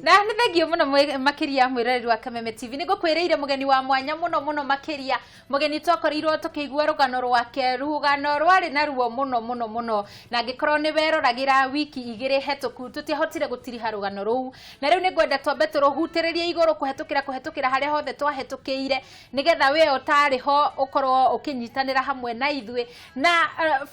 Na nĩ thengio mũno makĩria mwĩroreri wa Kameme TV. Nĩ ngũkwĩrĩire mũgeni wa mwanya mũno mũno makĩria, mũgeni twakorirwo tũkĩigua rũgano rwake, rũgano rwarĩ na ruo mũno mũno mũno, na angĩkorwo nĩ weroragĩra wiki 2 hetũku, tũtiahotire gũtiriha rũgano rũu, na rĩu nĩ ngwenda twambe tũrũhutĩrĩrie igũrũ kũhetũkĩra harĩa hothe twahĩtũkĩire, nĩgetha we ũtarĩ ho ũkorwo ũkĩnyitanĩra hamwe na ithuĩ. Na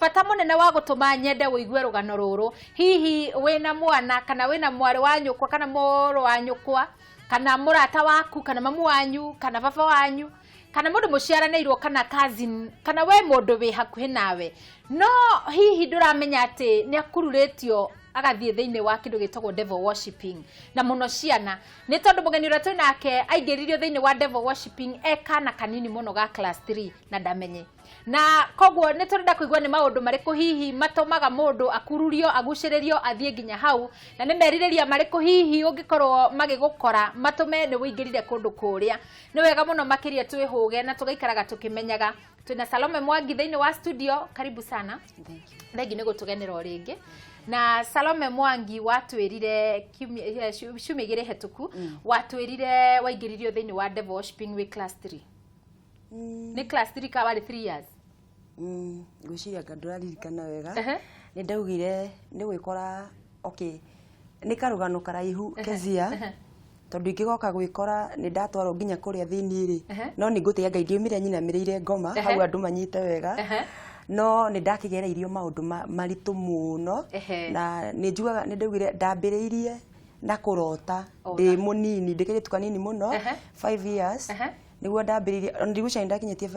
bata mũnene wa gũtũma nyende ũigue rũgano rũrũ, hihi wĩna mwana kana wĩna mwarĩ wa nyũkwa kana mũrũ wa nyũkwa kana mũrata waku kana mamu wanyu kana baba wanyu kana mũndũ mũciaranĩirwo kana cousin kana we mũndũ wĩ hakuhĩ nawe, no hihi ndũramenya atĩ nĩ akururĩtio agathiĩ thĩinĩ wa kĩndũ gĩtagwo devil worshiping, na mũno ciana, nĩ tondũ mũgeni ũrĩa twĩ nake aingĩririo thĩinĩ wa devil worshiping e kana kanini mũno ga class 3 na ndamenye. Na koguo nĩ tũrenda kũigua nĩ maũndũ marĩkũ hihi matũmaga mũndũ akururio, agucĩrĩrio athiĩ nginya hau, na nĩ merirĩria marĩkũ hihi ũngĩkorwo magĩgũkora matũme nĩ ũingĩrire kũndũ kũrĩa. Nĩ wega mũno makĩria twĩhũge na tũgaikaraga tũkĩmenyaga. Twĩna Salome Mwangi thĩinĩ wa studio, karibu sana. Thank you. Thengi nĩ gũtũgenera o rĩngĩ. Na Salome Mwangi, watwĩrire ciumia 2 hetũku, watwĩrire waingĩririo thĩinĩ wa devil worshiping wĩ class 3. Nĩ class 3 ka warĩ 3 years? Ngwĩciria anga ndũraririkana wega. Nĩ ndaugire nĩ gwĩkora, okay, nĩ karũgano karaihu, Kezia, tondũ ingĩgoka gwĩkora nĩ ndatwarwo nginya kũrĩa thĩinĩ rĩ, no nĩ ngũtĩa Ngai ndiumire nyinamĩrĩire ngoma hau andũ manyite wega. No nĩ ndakĩgereirio maũndũ maritũ mũno. Na nĩ njugaga nĩ ndaugire ndambĩrĩirie na kũrota ndĩ mũnini, ndĩ kairĩtu kanini mũno, 5 years. Nĩguo ndambĩrĩirie, ona ndigwĩciria nĩ ndakinyĩtie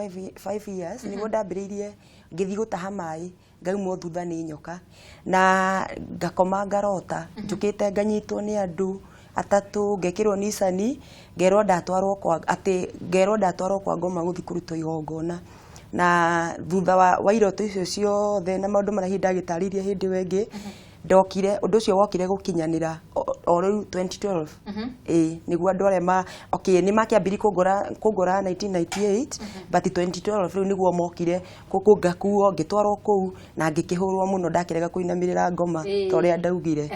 5 years, nĩguo ndambĩrĩirie ngĩthiĩ gũtaha maĩ, ngaumwo thutha nĩ nyoka, na ngakoma ngarota njũkĩte nganyitwo nĩ andũ atatũ, ngekĩrwo nicani, ngerwo ndatwarwo kwa, atĩ ngerwo ndatwarwo kwa ngoma gũthiĩ kũrutwo igongona. Na thutha wa iroto icio ciothe na maũndũ marĩa hihi ndagĩtarĩirie hĩndĩ ĩyo ĩngĩ, ndokire ũndũ ũcio wokire gũkinyanĩra o rĩu 2012. Ĩĩ, nĩguo andũ arĩa ma, okay, nĩ makĩambirie kũngora 1998, but 2012 rĩu nĩguo mokire ngakuo ngĩtwarwo kũu na ngĩkĩhũrwo mũno ndakĩrega kũinamĩrĩra ngoma ta ũrĩa ndaugire.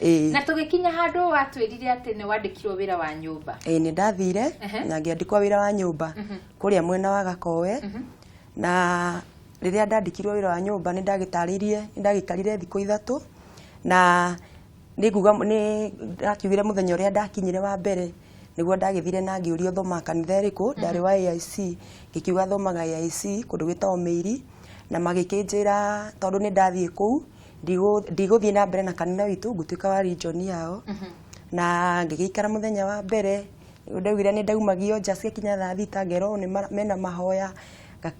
Ĩĩ. Na tũgĩkinya handũ watwĩrire atĩ nĩ wandĩkirwo wĩra wa nyũmba. Ĩĩ, nĩ ndathire na ngĩandĩkwo wĩra wa nyũmba kũrĩa mwena wa Gakowe. Na rĩrĩa ndandĩkirwo wĩra wa nyũmba nĩ ndagĩtarĩirie, nĩ ndagĩikarire thikũ 3, na nĩ nguga nĩ ndakiugire mũthenya ũrĩa ndakinyire wa mbere nĩguo ndagĩthire na ngĩũrio thomaga kanitha ĩrĩkũ, ndarĩ wa AIC, ngĩkiuga thomaga AIC kũndũ gwĩtagwo Mĩiri, na magĩkĩnjĩra tondũ nĩ ndathiĩ kũu ndigũthiĩ na mbere na kanitha witũ, ngũtuĩka wa region yao. Na ngĩgĩikara mũthenya wa mbere, ndaugire nĩ ndaumagio nja ciakinya thaa 6, ngerwo nĩ mena mahoya,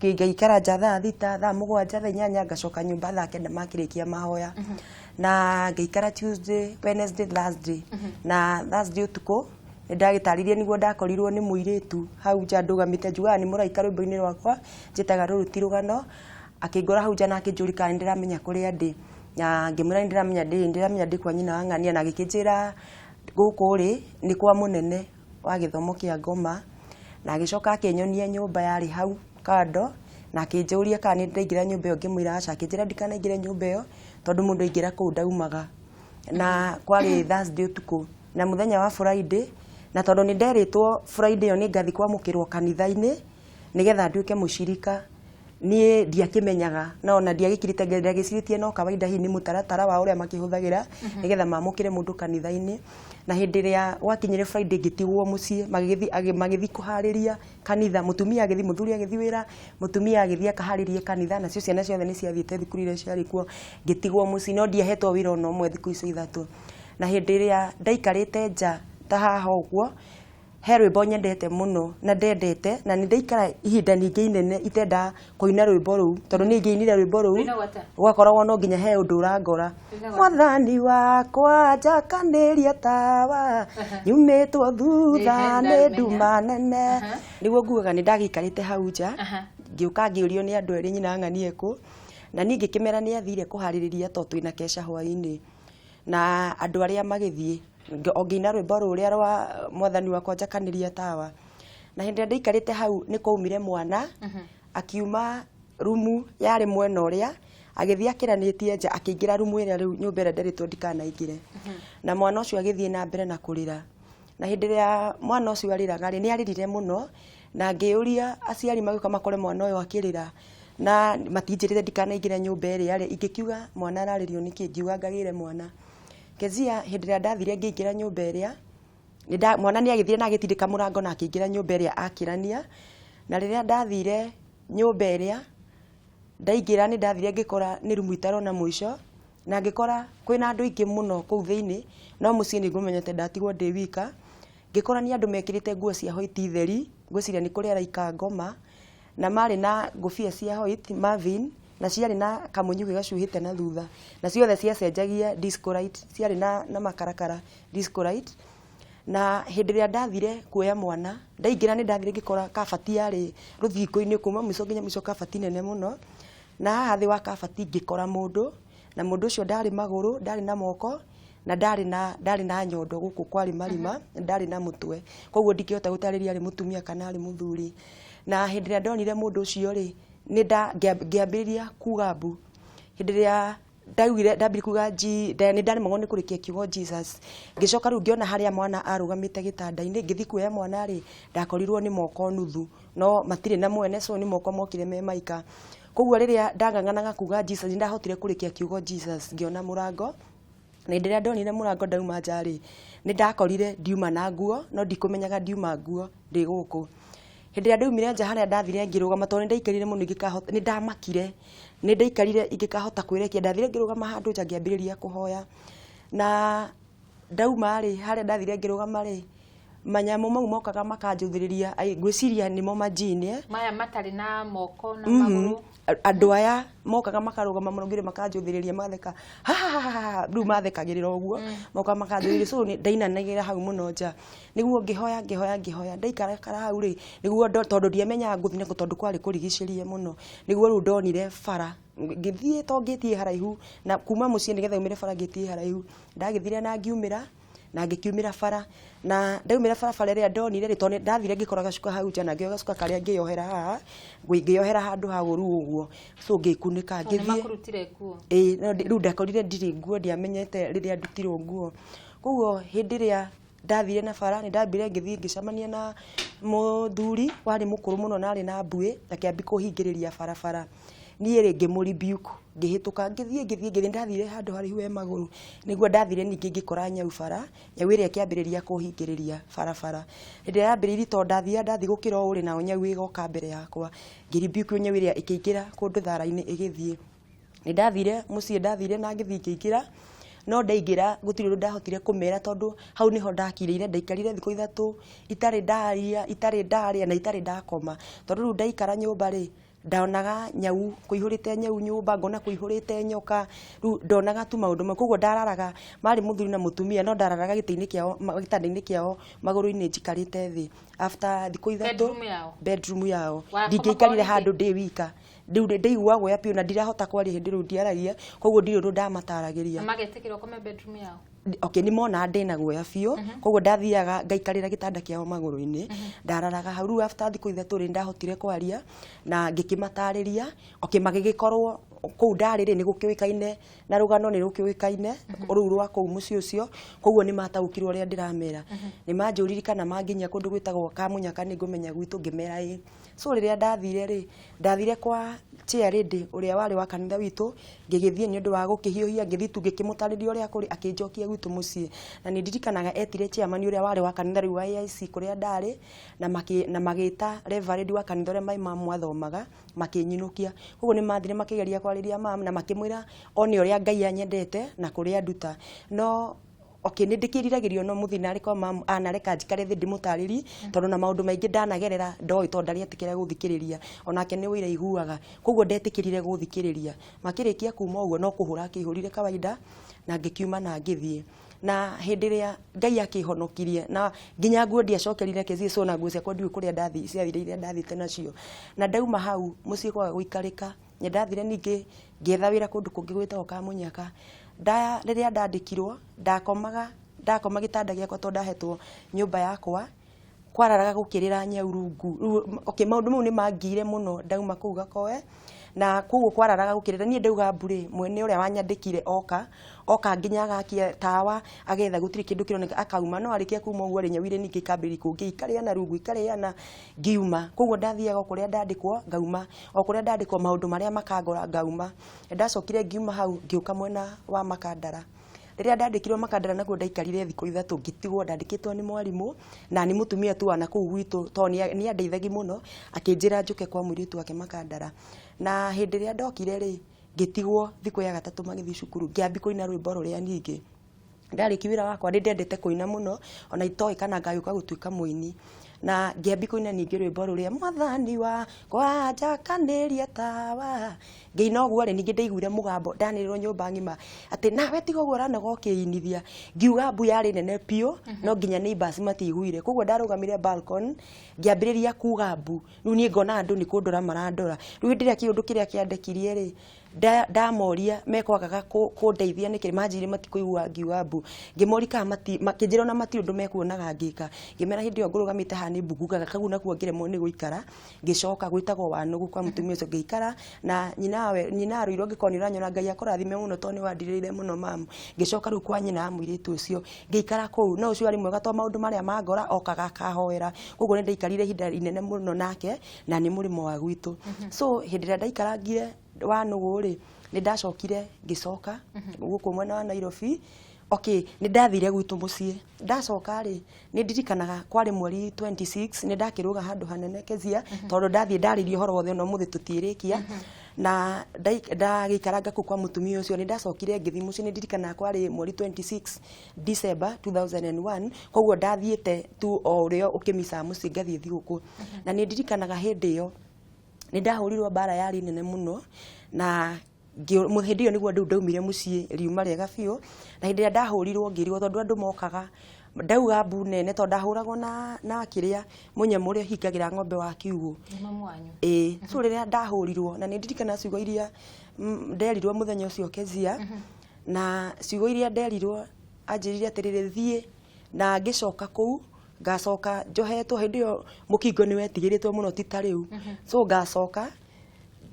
ngaikara nja thaa 6, thaa 7, thaa 8, ngacoka nyũmba thaa 9 makĩrĩkia mahoya. Na ngĩikara Tuesday, Wednesday, Thursday. Na Thursday ũtukũ nĩ ndagĩtarĩirie nĩguo ndakorirwo nĩ mũirĩtu hau nja ndũgamĩte, njugaga nĩ mũraika rwĩmbo-inĩ rwakwa, njĩtaga rũrũ ti rũgano, akĩngora hau nja na akĩnjũria kana nĩ ndĩramenya kũrĩa ndĩ, na ngĩmwĩra nĩ ndĩramenya ndĩ, ndĩramenya ndĩ kwa nyina wa ng'ania, na agĩkĩnjĩra gũkũ rĩ nĩ kwa mũnene wa gĩthomo kĩa ngoma, na agĩcoka akĩnyonia nyũmba yarĩ hau kando, na akĩnjũria kana nĩ ndĩraingĩra nyũmba ĩyo, ngĩmwĩra aca, akĩnjĩra ndikanaingĩre nyũmba ĩyo tondũ mũndũ aingĩra kũu ndaumaga. Na kwarĩ Thursday ũtukũ, na mũthenya wa Friday, na tondũ nĩ nderĩtwo Friday ĩyo nĩ ngathiĩ kwamũkĩrwo kanitha-inĩ nĩgetha nduĩke mũcirika, niĩ ndiakĩmenyaga, na ona ndiagĩkirĩte, ndagĩcirĩtie no kawaida hihi nĩ mũtaratara wa ũrĩa makĩhũthagĩra nĩgetha mamũkĩre mũndũ kanitha-inĩ. Na hĩndĩ ĩrĩa gwakinyire Friday ngĩtigwo mũciĩ, magĩthiĩ kũharĩria kanitha, mũtumia agĩthiĩ, mũthuri agĩthiĩ wĩra, mũtumia agĩthiĩ akaharĩrie kanitha, nacio ciana ciothe nĩ ciathiĩte thukuru iria ciarĩ kuo, ngĩtigwo mũciĩ, no ndiahetwo wĩra ona ũmwe thikũ icio 3. Na hĩndĩ ĩrĩa ndaikarĩte nja ta haha ũguo, he rwĩmbo nyendete mũno na ndendete, na nĩ ndaikara ihinda ningĩ inene itendaga kũina rwĩmbo rũu, tondũ niĩ ingĩinire rwĩmbo rũu Rwĩna gwata? gwakoragwo no nginya he ũndũ ũrangora. Rwĩna gwata? Mwathani wakwa njakanĩria tawa, nyumĩtwo thutha Ehe, nĩ ndarũmenya. nduma nene. Nĩguo ngugaga nĩ ndagĩikarĩte hau nja, ngĩũka ngĩũrio nĩ andũ erĩ nyina ng'anie kũ, na niĩ ngĩkĩmera nĩ athire kũharĩrĩria tondũ twĩna keca hwaĩ-inĩ. Na andũ arĩa magĩthiĩ, o ngĩina rwĩmbo rũrĩa rwa mwathani wakwa njakanĩria tawa. Na hĩndĩ ĩrĩa ndaikarĩte hau nĩ kwaumire mwana, akiuma rumu yarĩ mwena ũrĩa, Agĩthiĩ akĩranĩtie nja, akĩingĩra rumu ĩrĩa rĩu nyũmba ĩrĩa nderĩtwo ndikanaingĩre. Na mwana ũcio agĩthiĩ na mbere na kũrĩra. Na hĩndĩ ĩrĩa mwana ũcio arĩraga rĩ, nĩ arĩrire mũno, na ngĩũria aciari magĩũka makore mwana ũyũ akĩrĩra, na matinjĩrĩte ndikanaingĩre nyũmba ĩrĩa rĩ, ingĩkiuga mwana ararĩrio nĩkĩ, ngiuga ngagĩre mwana. Kezia, hĩndĩ ĩrĩa ndathire ngĩingĩra nyũmba ĩrĩa, mwana nĩ agĩthire na agĩtindĩka mũrango na akĩingĩra nyũmba ĩrĩa akĩrania. Na rĩrĩa ndathire nyũmba ĩrĩa ndaingĩra, nĩ ndathire ngĩkora nĩ rumu itarona mũico, na ngĩkora kwĩna andũ aingĩ mũno kũu thĩinĩ, no mũciĩ nĩ ngũmenyete ndatigwo ndĩ wika. Ngĩkora nĩ andũ mekĩrĩte nguo cia white theri, ngwĩciria nĩ kũrĩ araika ngoma, na marĩ na ngũbia cia white Marvin, na ciarĩ na kamũnyugĩ gacuhĩte na thutha, na ciothe ciacenjagia disco light, ciarĩ na makarakara disco light. Na hĩndĩ ĩrĩa ndathire kuoya mwana, ndaingĩra nĩ ndathire ngĩkora kabati yarĩ rũthingo-inĩ kuma mũico nginya mũico, kabati nene mũno. Na haha thĩ wa kabati ngĩkora mũndũ, na mũndũ ũcio ndarĩ magũrũ, ndarĩ na moko, na ndarĩ na nyondo gũkũ kwarĩ marima, na ndarĩ na mũtwe, koguo ndingĩhota gũtarĩria arĩ mũtumia kana arĩ mũthuri. Na hĩndĩ ĩrĩa ndonire mũndũ ũcio rĩ, nĩ ngĩambĩrĩria kuga mbu. Hĩndĩ ĩrĩa ndaugire, ndambire kuga nĩ ndaremagwo nĩ kũrĩkia kiugo Jesus. Ngĩcoka rĩu ngĩona harĩa mwana arũgamĩte gĩtanda-inĩ, ngĩthiĩ kuoya mwana rĩ, ndakorirwo nĩ moko nuthu, no matirĩ na mwene, so nĩ moko mokire me maika. Koguo rĩrĩa ndang'ang'anaga kuga Jesus, nĩ ndahotire kũrĩkia kiugo Jesus, ngĩona mũrango. Na hĩndĩ ĩrĩa ndonire mũrango ndauma nja rĩ, nĩ ndakorire ndiuma na nguo, no ndikũmenyaga ndiuma nguo ndĩ gũkũ. Hĩndĩ ĩrĩa ndaumire nja, harĩa ndathire ngĩrũgama, tondũ nĩ ndaikarire mũno ingĩkahota, nĩ ndamakire, nĩ ndaikarire ingĩkahota kwĩrekia. Ndathire ngĩrũgama handũ nja, ngĩambĩrĩria kũhoya. Na ndauma rĩ, harĩa ndathire ngĩrũgama rĩ, manyamũ mau mokaga makanjũthĩrĩria, ngwĩciria nĩmo majini, eh? Maya matarĩ na moko na magũrũ? Andũ aya mokaga makarũgama mũno ngĩrĩ makanjũthĩrĩria, magatheka ha ha ha ha, rĩu mathekagĩrĩra ũguo, mokaga makanjũthĩrĩria. So ndainanagĩra hau mũno nja nĩguo ngĩhoya, ngĩhoya, ngĩhoya. Ndaikarakara hau rĩ, nĩguo tondũ ndiamenyaga ngũthiĩ nakũ, tondũ kwarĩ kũrigicĩrie mũno, nĩguo rĩu ndonire bara ngĩthiĩ, to ngĩthiĩ haraihu na kuma mũciĩ nĩgetha umĩre bara, ngĩthiĩ haraihu. Ndagĩthire na ngiumĩra na ngĩkiumĩra bara, na ndaumĩra barabara ĩrĩa ndonire rĩ, tondũ ndathire ngĩkora gacuka hau nja, na ngĩoya gacuka karĩa ngĩyohera haha, ngĩyohera handũ hau rĩu ũguo, so ngĩkunĩka. So nĩ ngĩthiĩ makurutire nguo? Ĩĩ, no rĩu ndakorire ndirĩ nguo, ndiamenyete rĩrĩa ndutirwo nguo. Koguo hĩndĩ ĩrĩa ndathire na bara, nĩ ndambire ngĩthiĩ ngĩcemania na mũthuri warĩ mũkũrũ mũno na arĩ na mbuĩ, akĩambi kũhingĩrĩria barabara. Niĩ rĩ, ngĩmũ rebuke, ngĩhĩtũka, ngĩthiĩ, ngĩthiĩ, ngĩthiĩ. Ndathire handũ haraihu he magũrũ, nĩguo ndathire ningĩ ngĩkora nyau bara. Nyau ĩrĩa ĩkĩambĩrĩria kũhingĩrĩria barabara. Hĩndĩ ĩrĩa yambĩrĩirie, tondũ ndathiaga ndathiĩ gũkĩra ũũ rĩ, nayo nyau ĩgoka mbere yakwa, ngĩ rebuke nyau ĩrĩa, ĩkĩingĩra kũndũ thara-inĩ ĩgĩthiĩ. Nĩ ndathire mũciĩ, ndathire na ngĩthiĩ ngĩingĩra, no ndaingĩra gũtirĩ ũndũ ndahotire kũmera, tondũ hau nĩho ndakirĩire. Ndaikarire thikũ 3 itarĩ ndaria, itarĩ ndarĩa na itarĩ ndakoma, tondũ rĩu ndaikara nyũmba rĩ, ndonaga nyau, kũihũrĩte nyau nyũmba, ngona kũihũrĩte nyoka, rĩu ndonaga tu maũndũ mau. Koguo ndararaga, marĩ mũthuri na mũtumia, no ndararaga gĩtĩ-inĩ kĩao, gĩtanda-inĩ kĩao magũrũ-inĩ, njikarĩte thĩ after thikũ 3. Bedroom yao? Bedroom yao. Wakoma Ndingĩikarire kwao nĩkĩ? handũ ndĩ wika. Rĩu ndaigua guoya biũ na ndirahota kwaria, hĩndĩ rĩu ndiaragia, koguo ndirĩ ũndũ ndamataragĩria. Na magetĩkĩra ũkome bedroom yao? Okay, nĩ mona ndĩna guoya biũ, koguo ndathiaga ngaikarĩra gĩtanda kĩao magũrũ-inĩ, ndararaga hau. Rĩu after thikũ 3 rĩ, ndahotire kwaria na ngĩkĩmatarĩria. Okay, magĩgĩkorwo kũu ndarĩ rĩ, nĩ gũkĩũĩkaine na rũgano nĩ rũkĩũĩkaine rũu rwa kũu mũciĩ ũcio, koguo nĩ mataũkirwo ũrĩa ndĩramera. Nĩ manjũririe kana manginyia kũndũ gwĩtagwo Kamunyaka nĩ ngũmenya gwitũ, ngĩmera ĩ. So rĩrĩa ndathire rĩ, ndathire kwa chair lady ũrĩa warĩ wa kanitha witũ, ngĩgĩthiĩ nĩ ũndũ wa gũkĩhiũhia, ngĩthiĩ tu ngĩkĩmũtarĩria ũrĩa kũrĩ, akĩnjokia gwitũ mũciĩ. Na nĩ ndirikanaga etire chairman ũrĩa warĩ wa kanitha rĩu wa AIC kũrĩa ndarĩ, na magĩta reverend wa kanitha ũrĩa my mum athomaga, makĩnyinũkia. Koguo nĩ mathire makĩgeria kwarĩria mam na makĩmwĩra one ũrĩa Ngai anyendete na kũrĩa nduta. No okay, nĩ ndĩkĩriragĩrio no mũthii narĩ kwa mam anareka njikare thĩ ndĩmũtarĩrie, tondũ na maũndũ maingĩ ndanagerera ndoĩ, tondũ ndarĩ etĩkĩra gũthikĩrĩria, onake nĩ ũira iguaga, koguo ndetĩkĩrire gũthikĩrĩria. Makĩrĩkia kuma ũguo, no kũhũra akĩhũrire kawaida na ngĩkiuma na ngĩthiĩ. Na hĩndĩ ĩrĩa Ngai akĩhonokirie, na nginya nguo ndiacokerire Kezia, so na nguo ciakwa ndiũĩ kũrĩa ndathi ciathire iria ndathite nacio. Na ndauma hau mũciĩ kwaga gũikarĩka, nĩ ndathire ningĩ ngĩetha wĩra kũndũ kũngĩ gwĩtagwo Kamunyaka. Nda rĩrĩa ndandĩkirwo, ndakomaga, ndakoma gĩtanda gĩakwa, tondũ ndahetwo nyũmba yakwa, kwararaga gũkĩrĩra nyau rungu. Rĩu okay, maũndũ mau nĩ mangire mũno. Ndauma kũu Gakoe Na koguo kwararaga gũkĩrĩra niĩ ndauga mbu rĩ, mwene ũrĩa wanyandĩkire oka oka nginya agakia tawa agetha gũtirĩ kĩndũ kĩroneka, akauma. No arĩkia kuma ũguo rĩ, nyau irĩ ningĩ ikambĩrĩria kũngĩ ikarĩana rungu ikarĩana, ngiuma. Koguo ndathiaga o kũrĩa ndandĩkwo ngauma, o kũrĩa ndandĩkwo maũndũ marĩa makangora ngauma. Ndacokire ngiuma hau ngĩũka mwena wa Makandara. Rĩrĩa ndandĩkirwo Makandara nakuo ndaikarire thikũ 3 ngĩtigwo, ndandĩkĩtwo nĩ mwarimũ na nĩ mũtumia tu wa nakũu gwitũ tondũ nĩ andeithagia mũno, akĩnjĩra njũke kwa mũirĩtu wake Makandara. Na hĩndĩ ĩrĩa ndokire rĩ, ngĩtigwo thikũ ya gatatũ magĩthiĩ cukuru, ngĩambia kũina rwĩmbo rũrĩa ningĩ ndarĩkia wĩra wakwa nĩ ndendete kũina mũno, ona itoĩ kana ngagĩũka gũtuĩka mũini. Na ngĩambia kũina ningĩ rwĩmbo rũrĩa mwathani wakwa njakanĩrie tawa. Ngĩina ũguo rĩ, ningĩ ndaiguire mũgambo ndanĩrĩrwo nyũmba ng'ima atĩ nawe tiga ũguo ũranoga ũkĩinithia. Ngiuga mbu yarĩ nene biũ, no nginya neighbors matiaiguire. Koguo ndarũgamire balcony ngĩambĩrĩria kuga mbu. Rĩu niĩ ngona andũ nĩ kũndora marandora. Rĩu hĩndĩ ĩrĩa kĩũndũ kĩrĩa kĩandekirie rĩ, ndamoria mekwagaga kũndeithia nĩkĩ, manjĩrire matikũigua ngiuga mbu. Ngĩmoria kana makĩnjĩra ona matirĩ ũndũ mekuonaga ngĩka. Ngĩmera hĩndĩ ĩyo ngũrũgamĩte haha nĩ mbungukaga kau nakuo ngĩremwo nĩ gũikara. Ngĩcoka gwĩtagwo Wanũgũ kwa mũtumia ũcio ngĩikara na nyina arũirwo ngĩkorwo nĩ ũranyona Ngai akũrathime mũno tondũ nĩ wandirĩrĩire mũno mamu. Ngĩcoka rĩu kwa nyina wa mũirĩtu ũcio ngĩikara kũu, no ũcio arĩ mwega tondũ maũndũ marĩa mangora okaga akahoera. Koguo nĩ ndaikarire ihinda inene mũno nake na nĩ mũrĩmo wa gwitũ. So hĩndĩ ĩrĩa ndaikarangire Wanũgũ rĩ, nĩ ndacokire ngĩcoka gũkũ mwena wa Nairobi. Okay, nĩ ndathire gwitũ mũciĩ. Ndacoka rĩ, nĩ ndirikanaga kwarĩ mweri 26 nĩ ndakĩrũga handũ hanene Kezia, tondũ ndathiĩ ndarĩria ũhoro wothe ona ũmũthĩ tũtiĩrĩkia. Na ndagĩikaranga kũu kwa mũtumia ũcio, nĩ ndacokire ngĩthiĩ mũciĩ. Nĩ ndirikanaga kwarĩ mweri 26 December 2001, koguo ndathiĩte tu o ũrĩa ũkĩmicaga mũciĩ ngathiĩ thigũkũ. Na nĩ ndirikanaga hĩndĩ ĩyo nĩ ndahũrirwo mbara yarĩ nene mũno, na hĩndĩ ĩyo nĩguo rĩu ndaumire mũciĩ riuma rĩega biũ. Na hĩndĩ ĩrĩa ndahũrirwo ngĩrigwo, tondũ andũ mokaga ndauga mbu nene, tondũ ndahũragwo na kĩrĩa mũnyamũ ũrĩa ũhingagĩra ng'ombe wa kiugũ. Nĩ mamu wanyu? Ĩĩ. So rĩrĩa ndahũrirwo, na nĩ ndirikana ciugo iria nderirwo mũthenya ũcio Kezia, na ciugo iria nderirwo anjĩrire atĩrĩrĩ, thiĩ. Na ngĩcoka kũu ngacoka njohetwo, hĩndĩ ĩyo mũkingo nĩ wetigĩrĩtwo mũno ti ta rĩu. So ngacoka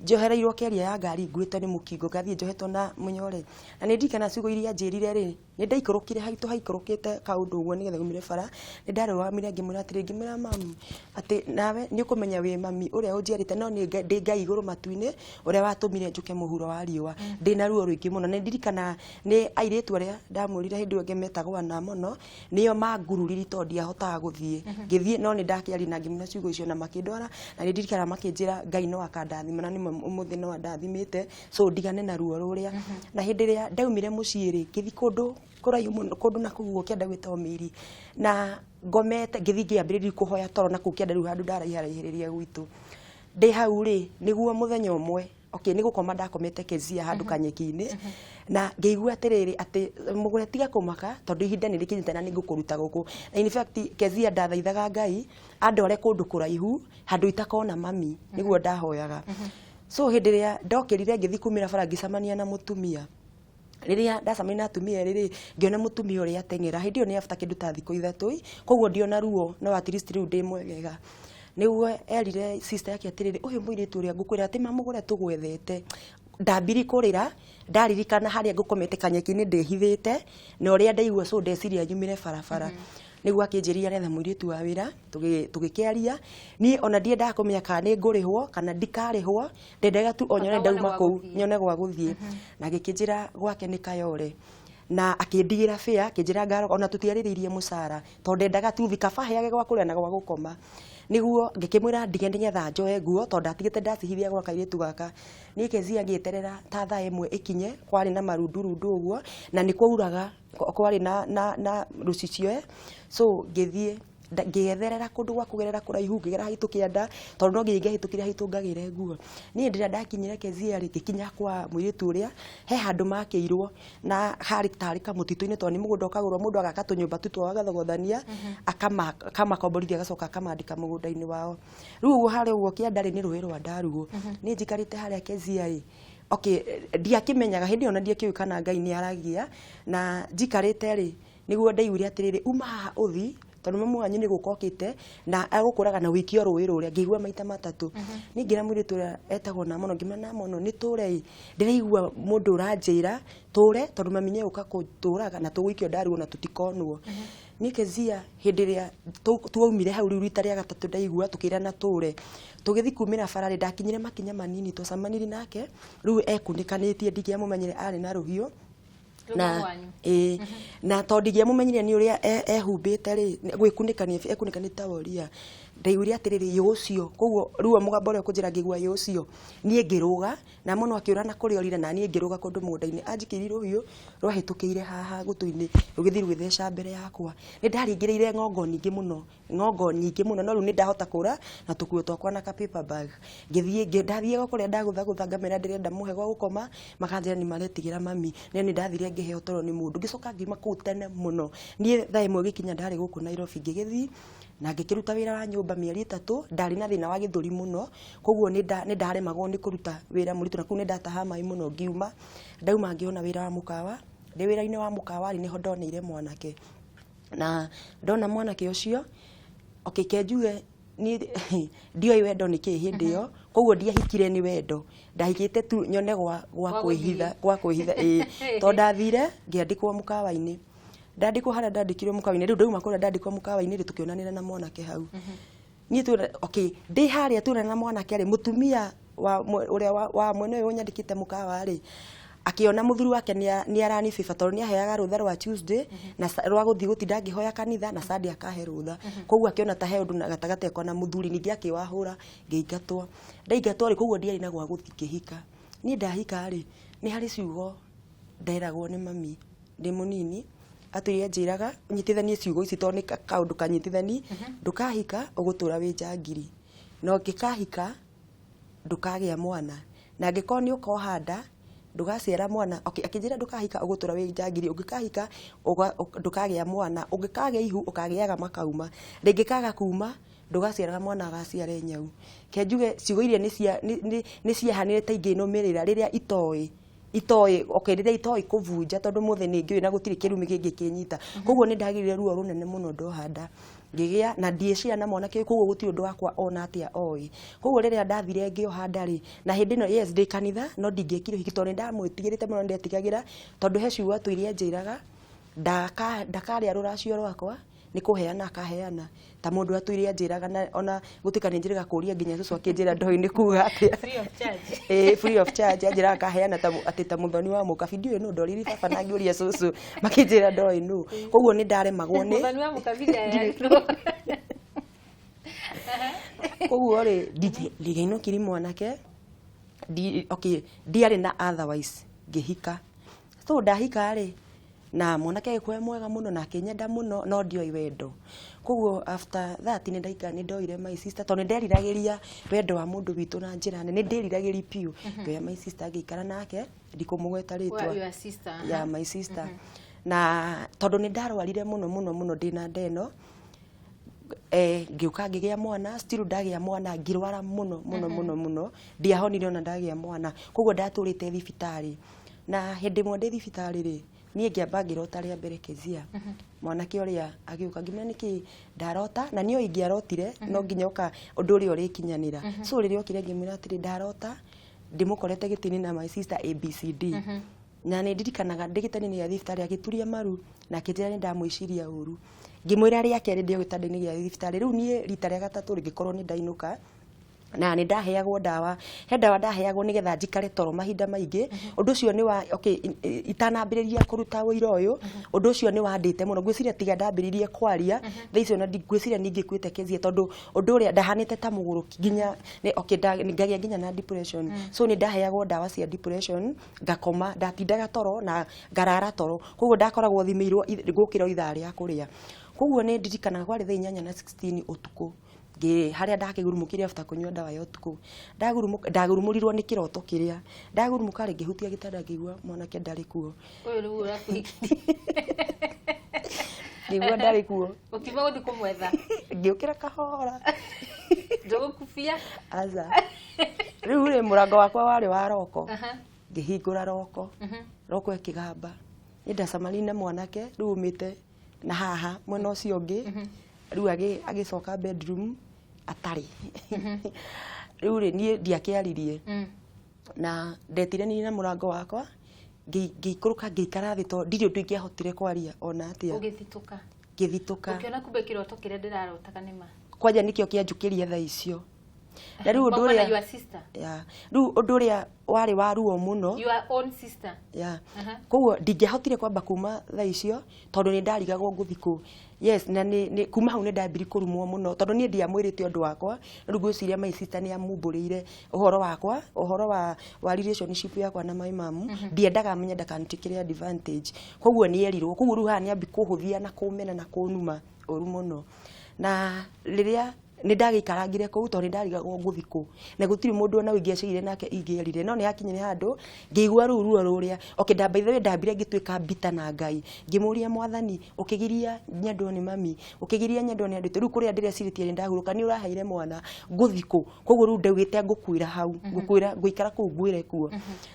njohereirwo keria ya ngari nguĩtwo nĩ mũkingo, ngathiĩ njohetwo na mũnyore. Na nĩ ndirikana ciugo iria anjĩrire rĩ, nĩ ndaikũrũkire haitũ haikũrũkĩte kaũndũ ũguo nĩgetha umire bara. Nĩ ndarũgamire ngĩmwĩra atĩrĩ, ngĩmwĩra mamu atĩ nawe nĩ ũkũmenya wĩ mami ũrĩa ũnjiarĩte, no nĩ ndĩ Ngai igũrũ matu-inĩ ũrĩa watũmire njũke mũhuro wa riũa. Ndĩna ruo rũingĩ mũno. Na nĩ ndirikana nĩ airĩtu arĩa ndamwĩrire hĩndĩ ĩyo ĩngĩ metagwo ana mũno, nĩo mangururire tondũ ndiahotaga gũthiĩ. Ngĩthiĩ, no nĩ ndakĩaria na ngĩmwĩra ciugo icio na makĩndwara. Na nĩ ndirikana makĩnjĩra Ngai no akandathima, na nĩma ũmũthĩ no andathimĩte, so ndigane na ruo rũrĩa. Na hĩndĩ ĩrĩa ndaumire mũciĩ rĩ, ngĩthiĩ kũndũ kũraihu mũno, kũndũ na kũu ũguo kĩanda gwĩtagwo Mĩiri, na ngomete ngĩthiĩ ngĩambĩrĩria kũhoya toro na kũu kĩanda rĩu handũ ndaraiharaiharĩria gwitũ. Ndĩ hau rĩ, nĩguo mũthenya ũmwe, okay, nĩ gũkoma ndakomete Kezia handũ kanyeki-inĩ, na ngĩigua atĩrĩrĩ atĩ mũgũre tiga kũmaka tondũ ihinda nĩ rĩkinyĩte na nĩ ngũkũruta gũkũ. Na in fact Kezia ndathaithaga Ngai andware kũndũ kũraihu handũ itakona mami, nĩguo ndahoyaga. So hĩndĩ ĩrĩa ndokĩrire ngĩthiĩ kumĩra bara ngĩcemania na mũtumia. Rĩrĩa ndacemania na atumia erĩ rĩ, ngĩona mũtumia ũrĩa ateng'era. Hĩndĩ ĩyo nĩ after kĩndũ ta thikũ 3, koguo ndiona ruo, no at least rĩu ndĩ mwegega. Nĩguo erire sister yake atĩrĩrĩ, ũyũ mũirĩtu ũrĩa ngũkwĩra atĩ mamũgũre tũgwethete. Ndambirie kũrĩra, ndaririkana harĩa ngũkomete kanyeki-inĩ ndĩhithĩte, na ũrĩa ndaigua, so ndeciria nyumĩre barabara. Nĩguo akĩnjĩrire aretha mũirĩtu wa wĩra, tũgĩkĩaria. Niĩ ona ndiendaga kũmenya kana nĩ ngũrĩhwo kana ndikarĩhwo, ndendaga tu o nyone ndauma kũu, nyone gwa gũthiĩ. Na agĩkĩnjĩra gwake nĩ Kayole. Na akĩndigĩra fare, akĩnjĩra ngaro, ona tũtiarĩrĩirie mũcara, tondũ ndendaga tu thiĩ kaba heage gwa kũrĩa na gwa gũkoma. Nĩguo ngĩkĩmwĩra ndige nĩgetha njoe nguo, tondũ ndatigĩte ndacihithia gwa kairĩtu gaka. Niĩ Kezia ngĩeterera ta thaa 1 ĩkinye, kwarĩ na marundurundu ũguo, na nĩ kwauraga, kwarĩ na rũcicio. So ngĩthiĩ ngĩetherera kũndũ gwa kũgerera kũraihu, ngĩgera haitũ kĩanda, tondũ no nginya ingĩahĩtũkire haitũ ngagĩre nguo. Niĩ hĩndĩ ĩrĩa ndakinyire Kezia rĩ, ngĩkinya kwa mũirĩtu ũrĩa, he handũ makĩirwo, na harĩ tarĩ kamũtitũ-inĩ, tondũ nĩ mũgũnda ũkagũrwo mũndũ agaka tũnyũmba tu twao agathogothania, akamakomborithia agacoka akamandĩka mũgũnda-inĩ wao. Rĩu ũguo harĩa ũguo kĩanda rĩ, nĩ rũĩ rwa Ndarugu. Niĩ njikarĩte harĩa Kezia rĩ, okay, ndiakĩmenyaga hĩndĩ ĩyo na ndiakĩũĩ kana Ngai nĩ aragia, na njikarĩte rĩ, nĩguo ndaiguire atĩrĩrĩ, uma haha ũthi, Tondũ mamu wanyu nĩ gũka okĩte na agũkũraga na wĩikio rũĩ rũrĩa. Ngĩigua maita matatũ. Niĩ ngĩra mũirĩtu ũrĩa etagwo Namono, ngĩmwĩra, Namono, nĩ tũre ĩ, ndĩraigua mũndũ ũranjĩra tũre tondũ mami nĩ egũka kũtũraga na tũgũikio ndaruo na tũtikonwo. Niĩ Kezia, hĩndĩ ĩrĩa twaumire hau rĩu rita rĩa gatatũ, ndaigua tũkĩrana tũre, tũgĩthiĩ kumĩra bara rĩ, ndakinyire makinya manini twacemanirie nake. Rĩu ekunĩkanĩtie, ndingĩamũmenyire, arĩ na rũhiũ. Rũu Na wanyu. Ĩĩ, na tondũ ndingĩamũmenyire nĩ ũrĩa ehumbĩte rĩ, gwĩkunĩkania ekunĩkanĩtie ta woria, ndaiguire atĩrĩrĩ, yũ ũcio. Koguo rĩu mũgambo ũrĩa ũkũnjĩra, ngĩigua yũ ũcio. Niĩ ngĩrũga na mũno akĩũra na kũrĩa orire, na niĩ ngĩrũga kũndũ mũgũnda-inĩ. Anjikĩirie rũhiũ, rwahĩtũkĩire haha gũtũ-inĩ, rũgĩthiĩ rũgĩtheca mbere yakwa. Nĩ ndaringĩrĩire ng'ongo nyingĩ mũno, ng'ongo nyingĩ mũno, no rĩu nĩ ndahota kũra na tũkuo twakwa na ka paper bag. Ngĩthiĩ ndathiaga kũrĩa ndagũthagũtha, ngamera ndĩrenda mũhe gwa gũkoma, makanjĩra nĩ maretigĩra mami. No nĩ ndathire ngĩheo toro nĩ mũndũ. Ngĩcoka ngiuma kũu tene mũno. Niĩ thaa 1 gĩkinya ndarĩ gũkũ Nairobi. Ngĩgĩthiĩ na ngĩkĩruta wĩra wa nyũmba mĩeri 3. Ndarĩ na thĩna wa gĩthũri mũno, koguo nĩ ndaremagwo nĩ kũruta wĩra mũritũ, na kũu nĩ ndatahaga maĩ mũno. Ngiuma, ndauma ngĩona wĩra wa mũkawa. Ndĩ wĩra-inĩ wa mũkawa rĩ, nĩho ndoneire mwanake. Na ndona mwanake ũcio, okay, ke njuge niĩ ndioĩ wendo nĩ kĩĩ hĩndĩ ĩyo. Koguo ndiahikire nĩ wendo, ndahikĩte tu nyone gwa Gwa kwĩhitha, gwa kwĩhitha, ĩĩ. Tondũ ndathire ngĩandĩkwo mũkawa-inĩ, ndandĩkwo harĩa ndandĩkirwo mũkawa-inĩ. Rĩu ndauma kũrĩa ndandĩkwo mũkawa-inĩ rĩ, tũkĩonanĩra na mwanake hau. Niĩ tuona, okay, ndĩ harĩa tuonana na mwanake rĩ, mũtumia wa ũrĩa wa mwena ũyũ ũnyandĩkĩte mũkawa rĩ, akĩona mũthuri wake nĩ aranibĩba, tondũ nĩ aheaga rũtha rwa Tuesday na rwa gũthiĩ gũtinda ngĩhoya kanitha, na Sunday akahe rũtha. Koguo akĩona ta he ũndũ na gatagatĩ gakwa na mũthuri. Ningĩ akĩwahũra, ngĩingatwo. Ndaingatwo rĩ, koguo ndiarĩ na gwa gũthiĩ. Ngĩhika. Niĩ ndahika rĩ, nĩ harĩ ciugo nderagwo nĩ mami ndĩ mũnini. Atũire anjĩraga nyitithanie ciugo ici, tondũ nĩ kaũndũ kanyitithani: ndũkahika, ũgũtũra wĩ njangiri, na ũngĩkahika ndũkagĩa mwana, na angĩkorwo nĩ ũkoha nda ndũgaciara mwana. Okay, akĩnjĩra ndũkahika, ũgũtũra wĩ njangiri, ũngĩkahika ndũkagĩa mwana, ũngĩkagĩa ihu ũkagĩaga makauma, rĩngĩkaga kuma ndũgaciaraga mwana, agaciare nyau. Ke njuge ciugo iria nĩ ciahanire ta ingĩnũmĩrĩra rĩrĩa itoĩ itoĩ, okay, rĩrĩa itoĩ kũbunja, tondũ mũthĩ nĩ ngĩũĩ na gũtirĩ kĩrumi kĩngĩkĩnyita. Koguo nĩ ndagĩrire ruo rũnene mũno ndoha nda, ngĩgĩa na ndiĩciara na mwanake ũyũ, koguo gũtirĩ ũndũ wakwa ona atĩa oĩ. Koguo rĩrĩa ndathire ngĩoha nda rĩ, na hĩndĩ ĩno, yes, ndĩ kanitha, no ndingĩekire ũhiki tondũ nĩ ndamwĩtigĩrĩte mũno, nĩ ndetigagĩra tondũ he ciugo atũire anjĩraga ndakarĩa rũracio rwakwa, nĩ kũheana akaheana ta mũndũ atũire anjĩraga. Na ona gũtuĩka nĩ njĩrĩga kũria nginya cũcũ akĩnjĩra ndoĩ nĩ kuga atĩa. Free of charge. Ĩĩ, free of charge. Anjĩraga akaheana ta atĩ ta mũthoni wa mũkabi. Ndiũĩ nũ, ndoririe baba na ngĩũria cũcũ, makĩnjĩra ndoĩ nũ. Koguo nĩ ndaremagwo nĩ Mũthoni wa mũkabiri ayarirwo. Koguo rĩ, ndingĩainũkiri mwanake okay, ndiarĩ na otherwise. Ngĩhika. So ndahika rĩ, na mwanake agĩkorwo e mwega mũno na akĩnyenda mũno, no ndioĩ wendo. Koguo after that nĩ ndaika, nĩ ndoire my sister, tondũ nĩ nderiragĩria wendo wa mũndũ witũ na njĩra nene, nĩ ndĩriragĩria biũ. Ngĩoya my sister, ngĩikara nake, ndikũmũgweta rĩtwa. Your sister. Ya, my sister. Na tondũ nĩ ndarwarire mũno mũno mũno ndĩna nda ĩno, ngĩũka ngĩgĩa mwana. Still ndagĩa mwana ngĩrwara mũno mũno mũno mũno, ndiahonire ona ndagĩa mwana. Koguo ndatũrĩte thibitarĩ, na hĩndĩ ĩmwe ndĩ thibitarĩ rĩ, niĩ ngĩamba ngĩrota rĩa mbere, Kezia, mwanake ũrĩa agĩũka. Ngĩmenya nĩkĩ ndarota, na niĩ ingĩarotire no nginya ũka ũndũ ũrĩa ũrĩkinyanĩra. So rĩrĩa okire, ngĩmwĩra atĩrĩ, ndarota ndĩmũkorete gĩtĩ-inĩ na my sister ABCD. Na nĩ ndirikanaga ndĩ gĩtanda-inĩ gĩa thibitarĩ, agĩturia maru na akĩnjĩra nĩ ndamwĩciria ũru. Ngĩmwĩra rĩa kerĩ ndĩ o gĩtanda-inĩ gĩa thibitarĩ. Rĩu niĩ rita rĩa gatatũ rĩngĩkorwo nĩ ndainũka, na nĩ ndaheagwo ndawa, he ndawa ndaheagwo nĩgetha njikare toro mahinda maingĩ. Ũndũ ũcio nĩ wa, okay, itanambĩrĩria kũruta ũira ũyũ, ũndũ ũcio nĩ wandĩte mũno. Ngwĩciria tiga ndambĩrĩirie kwaria thaa icio na ngwĩciria ningĩkuĩte, Kezia, tondũ ũndũ ũrĩa ndahanĩte ta mũgũrũki nginya okay, ngagĩa nginya na depression. So nĩ ndaheagwo ndawa cia depression, ngakoma, ndatindaga toro na ngarara toro. Koguo ndakoragwo thimĩirwo gũkĩra o ithaa rĩa kũrĩa. Koguo nĩ ndirikanaga kwarĩ thaa 8 na 16 ũtukũ, ngĩ harĩa ndakĩgurumũkire after kũnyua ndawa ya ũtukũ. Ndagurumũrirwo nĩ kĩroto kĩrĩa ndagurumũka rĩ, ngĩhutia gĩtanda, ngĩigua mwanake ndarĩ kuo. Ũyũ rĩu ũrakũhikirie. Ngĩigua ndarĩ kuo. Ũkiuma gũthiĩ kũmwetha. Ngĩũkĩra kahora. Ndũgũkubia. Aca, rĩu rĩ, mũrango wakwa warĩ wa roko. Ngĩhingũra roko, roko ĩkĩgamba. Nĩ ndacemanirie na mwanake rĩu umĩte na haha mwena ũcio ũngĩ. Rĩu agĩcoka bedroom atarĩ. Rĩu rĩ, niĩ ndiakĩaririe. Na ndetire niĩ na mũrango wakwa, ngĩikũrũka, ngĩikara thĩ, tondũ ndirĩ ũndũ ingĩahotire kwaria ona atĩa. Ũgĩthitũka. Ngĩthitũka. Ũkĩona kumbe kĩroto kĩrĩa ndĩrarotaga nĩ ma. Kwanja nĩkĩo kĩanjũkĩria thaa icio. Na rĩu ũndũ Mauma na ũrĩa your sister. Yeah. Rĩu ũndũ ũrĩa warĩ wa ruo mũno. Your own sister. Yeah. Aha. Koguo ndingĩahotire kwamba kuma thaa icio, tondũ nĩ ndarigagwo ngũthi kũ. Yes, na nĩ kuma hau nĩ ndambiri kũrumwo mũno, tondũ niĩ ndiamwĩrĩte ũndũ wakwa. Rĩu ngwĩciria my sister nĩ amumbũrĩire ũhoro wakwa, ũhoro wa relationship yakwa na my mom. Ndiendaga amenye ndakanjĩkĩre advantage, koguo nĩ erirwo. Koguo rĩu haha nĩ ambi kũhũthia na kũmena na kũnuma ũru mũno. Na rĩrĩa nĩ ndagĩikarangire kũu, tondũ nĩ ndarigagwo ngũthi kũ, na gũtirĩ mũndũ ona ingĩaceire nake ingĩerire, no nĩ hakinyire handũ ngĩigua rũu ruo rũrĩa. Okay, ndamba ithe ndambire ngĩtuĩka mbita na Ngai, ngĩmũria, "Mwathani, ũkĩgiria nyendwo nĩ mami, ũkĩgiria nyendwo nĩ andũ, rĩu kũrĩa ndĩrecirĩtie nĩ ndahurũka, nĩ ũraheire mwana, ngũthi kũ?" Koguo rĩu ndaugĩte ngũkuĩra hau, ngũkuĩra, ngũikara kũu, ngwĩre kuo.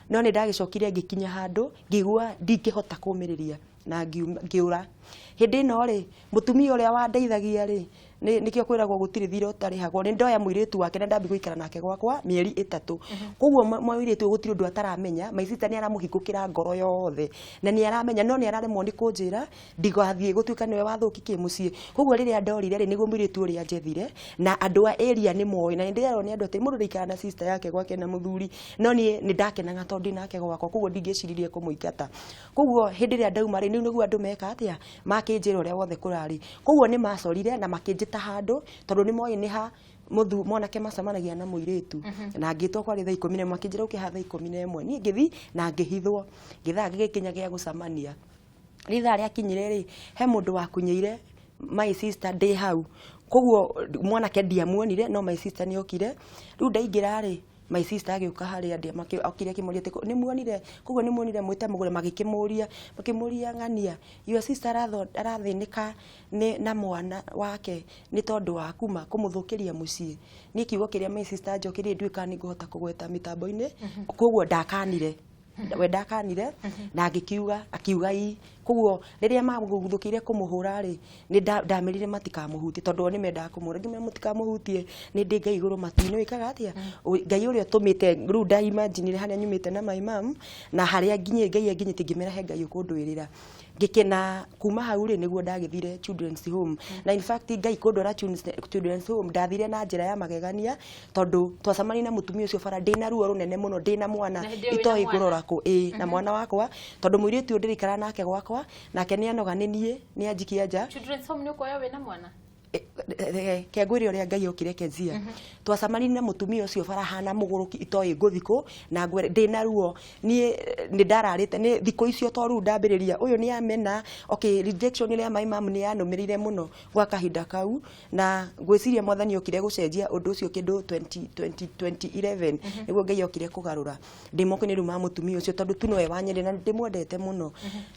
No nĩ ndagĩcokire ngĩkinya handũ ngĩigua ndingĩhota kũmĩrĩria na ngĩũra. Hĩndĩ ĩno rĩ, mũtumia ũrĩa wandeithagia rĩ, nĩkĩo kwĩragwo gũtirĩ thirĩ ũtarĩhagwo, nĩ ndoya mũirĩtu wake na ndambi gũikara nake gwakwa mĩeri 3. Koguo mũirĩtu ũyũ gũtirĩ ũndũ ataramenya. My sister nĩ aramũhingũkĩra ngoro yothe na nĩ aramenya, no nĩ araremwo nĩ kũnjĩra ndigathiĩ gũtuĩka nĩwe wathũki kĩmũciĩ. Koguo rĩrĩa ndorire rĩ, nĩguo mũirĩtu ũrĩa njethire, na andũ a area nĩ moĩ, na nĩ ndĩrerwo nĩ andũ atĩ mũndũ ndaikara na sister yake gwake na mũthuri, no niĩ nĩ ndakenaga tondũ ndĩ nake gwakwa, koguo ndingĩciririe kũmũingata. Koguo hĩndĩ ĩrĩa ndauma rĩ, nĩguo andũ meka atĩa, makĩnjĩra ũrĩa wothe kũrarĩ. Koguo nĩ macorire na makĩnjĩta handũ, tondũ nĩ moĩ nĩ ha mũthu mwanake macemanagia na mũirĩtu. Na ngĩtwo kwarĩ thaa 11, makĩnjĩra ũke haha thaa 11. Niĩ ngĩthi na ngĩhithwo, gĩthaa gĩgĩkinya gĩa gũcemania. Rĩrĩa ithaa rĩakinyire rĩ, he mũndũ wakunyĩire my sister ndĩ hau, koguo mwanake ndiamuonire, no my sister nĩ okire. Rĩu ndaingĩra rĩ, my sister agĩũka harĩa ndĩ, okire akĩmũria atĩ nĩ muonire, koguo nĩ muonire mwĩte mũgũre. Magĩkĩmũria, makĩmũria, "Ng'ania, your sister arathĩnĩka nĩ na mwana wake nĩ tondũ wa kuma kũmũthũkĩria mũciĩ." Niĩ kiugo kĩrĩa my sister njokirie, ndiũĩ kana nĩ ngũhota kũgweta mĩtambo-inĩ, koguo ndakanire, we ndakanire na ngĩkiuga, akiuga ii. Koguo rĩrĩa maguthũkĩire kũmũhũra rĩ, nĩ ndamerire matikamũhutie, tondũ o nĩ mendaga kũmũhũra. Ngĩmera mũtikamũhutie, nĩ ndĩ Ngai igũrũ matu-inĩ wĩkaga atĩa, Ngai ũrĩa ũtũmĩte. Rĩu ndaimaginire harĩa nyumĩte na my mom na harĩa nginyĩ Ngai anginyĩtie, ngĩmera he Ngai ũkũndwĩrĩra. Ngĩkena kuma hau rĩ, nĩguo ndagĩthire children's home. Na in fact Ngai kũndwara children's home ndathire na njĩra ya magegania, tondũ twacemania na mũtumia ũcio bara ndĩna ruo rũnene mũno, ndĩna mwana. Na hĩndĩ ĩyo wĩna itoĩ mwana? Ngũrora kũ ĩ na mwana wakwa, tondũ mũirĩtu ũyũ ndĩrĩikara nake gwakwa, nake nĩ anoga nĩ niĩ, nĩ anjikia nja. Children's home nĩ ũkuoya wĩna mwana? Kengwĩre ũrĩa Ngai okire Kezia. Twacemanirie na mũtumia ũcio bara hana mũgũrũki, itoĩ ngũthi kũ, na ngwĩre ndĩna ruo. Niĩ nĩ ndararĩte nĩ thikũ icio, to rĩu ndambĩrĩria ũyũ nĩ amena. Okay, rejection ĩrĩa my mom nĩ yanũmĩrĩire mũno gwa kahinda kau, na ngwĩciria Mwathani okire gũcenjia ũndũ ũcio kĩndũ 20 2011, nĩguo Ngai okire kũgarũra ndĩ moko-inĩ rĩu ma mũtumia ũcio, tondũ tu nowe wanyendire na ndĩmwendete mũno,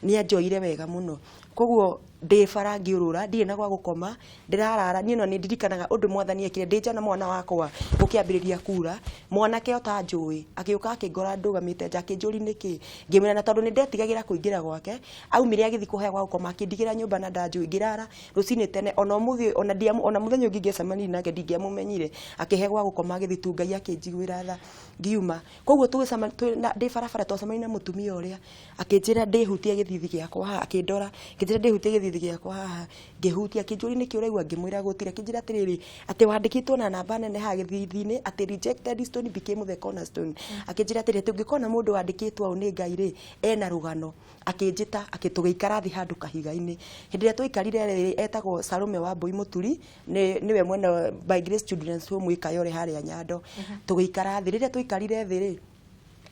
nĩ anjoire wega mũno. Koguo ndĩ bara ngĩũrũra, ndirĩ na gwa gũkoma, ndĩrarara. Niĩ no nĩ ndirikanaga ũndũ Mwathani ekire ndĩ nja na mwana wakwa, gũkĩambĩrĩria kura, mwanake ũtanjũĩ agĩũka akĩngora ndũgamĩte nja, akĩnjũria nĩkĩ. Ngĩmwĩra na tondũ nĩ ndetigagĩra kũingĩra gwake, aumire agĩthiĩ kũheo gwa gũkoma, akĩndigĩra nyũmba na ndanjũĩ. Ngĩrara rũcinĩ tene, ona ũmũthĩ ona ndiamu, ona mũthenya ũngĩ ingĩacemanirie nake ndingĩamũmenyire. Akĩhe gwa gũkoma, agĩthiĩ tu. Ngai akĩnjiguĩra tha, ngiuma. Koguo tũgĩcemania ndĩ barabara, twacemania na mũtumia ũrĩa, akĩnjĩra ndĩhutie gĩthithi gĩakwa haha, akĩndora, akĩnjĩra ndĩhutie gĩthithi gĩakwa haha. Ngĩhutia, akĩnjũria nĩkĩ ũraigua, ngĩmwĩra gũtirĩ. Akĩnjĩra atĩrĩrĩ, atĩ wandĩkĩtwo na namba nene haha gĩthithi-inĩ atĩ "Rejected stone became the cornerstone." Akĩnjĩra atĩrĩrĩ, atĩ ũngĩkona mũndũ wandĩkĩtwo ũũ nĩ Ngai rĩ, ena rũgano. Akĩnjĩta, tũgĩikara thĩ handũ kahiga-inĩ. Hĩndĩ ĩrĩa twaikarire rĩ, etagwo Salome wa Mbui Mũturi, nĩwe mwene By Grace Children's Home ĩ Kayore harĩa Nyando. Tũgĩikara thĩ. Rĩrĩa twaikarire thĩ rĩ,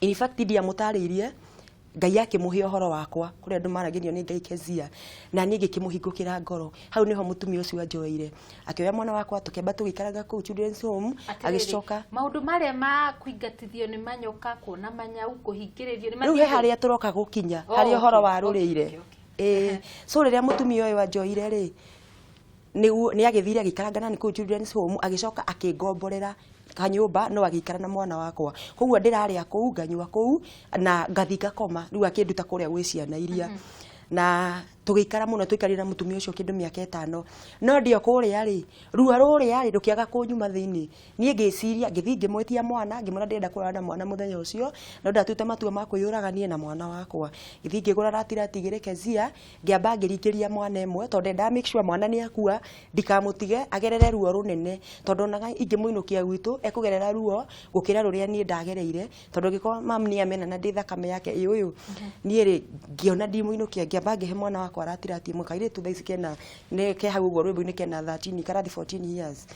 in fact ndiamũtarĩirie, Ngai akĩmũhe ũhoro wakwa kũrĩa andũ maragĩrio nĩ Ngai Kezia, na niĩ ngĩkĩmũhingũkĩra ngoro. Hau nĩho mũtumia ũcio anjoeire, akĩoya mwana wakwa, tũkĩamba tũgĩikaraga kũu children's home. Atĩrĩrĩ, agĩcoka maũndũ marĩa ma kũingatithio nĩ manyoka, kuona manyau, kũhingĩrĩrio nĩ rĩu he mathiĩte? Harĩa tũroka gũkinya, Oh, harĩa ũhoro okay, warũrĩire. okay. Ĩĩ, so rĩrĩa mũtumia ũyũ anjoire rĩ, nĩguo nĩ agĩthire agĩikaranga nani kũu children's home, agĩcoka akĩngomborera kanyũmba, no agĩikara na mwana wakwa. Koguo ndĩrarĩa kũu, nganyua kũu na ngathi ngakoma. Rĩu akĩnduta kũrĩa gwĩ ciana iria na Tũgĩikara mũno, tũikarire na mũtumia ũcio kĩndũ mĩaka 5. No ndio kũrĩa rĩ, ruo rũrĩa rĩ rũkĩaga kũnyuma thĩinĩ. Niĩ ngĩciria, ngĩthiĩ ngĩmwĩtia mwana, ngĩmwĩra ndĩrenda kũrara na mwana mũthenya ũcio, no ndatuĩte matua ma kwĩyũraga niĩ na mwana wakwa. Ngĩthiĩ ngĩgũra ratirati igĩrĩ Kezia, ngĩamba ngĩringĩria mwana ĩmwe, tondũ ndendaga make sure mwana nĩ akua, ndikamũtige agerere ruo rũnene, tondũ onaga ingĩmũinũkia gwitũ ekũgerera ruo gũkĩra rũrĩa niĩ ndagereire, tondũ angĩkorwo mam nĩ amena na ndĩ thakame yake ĩ ũyũ. Niĩ rĩ, ngĩona ndimũinũkia, ngĩamba ngĩhe mwana wakwa ratirati ĩmwe. Kairĩtu thaa ici kena nĩ ke hau ũguo rwĩmbo-inĩ, kena 13, karathi 14 years.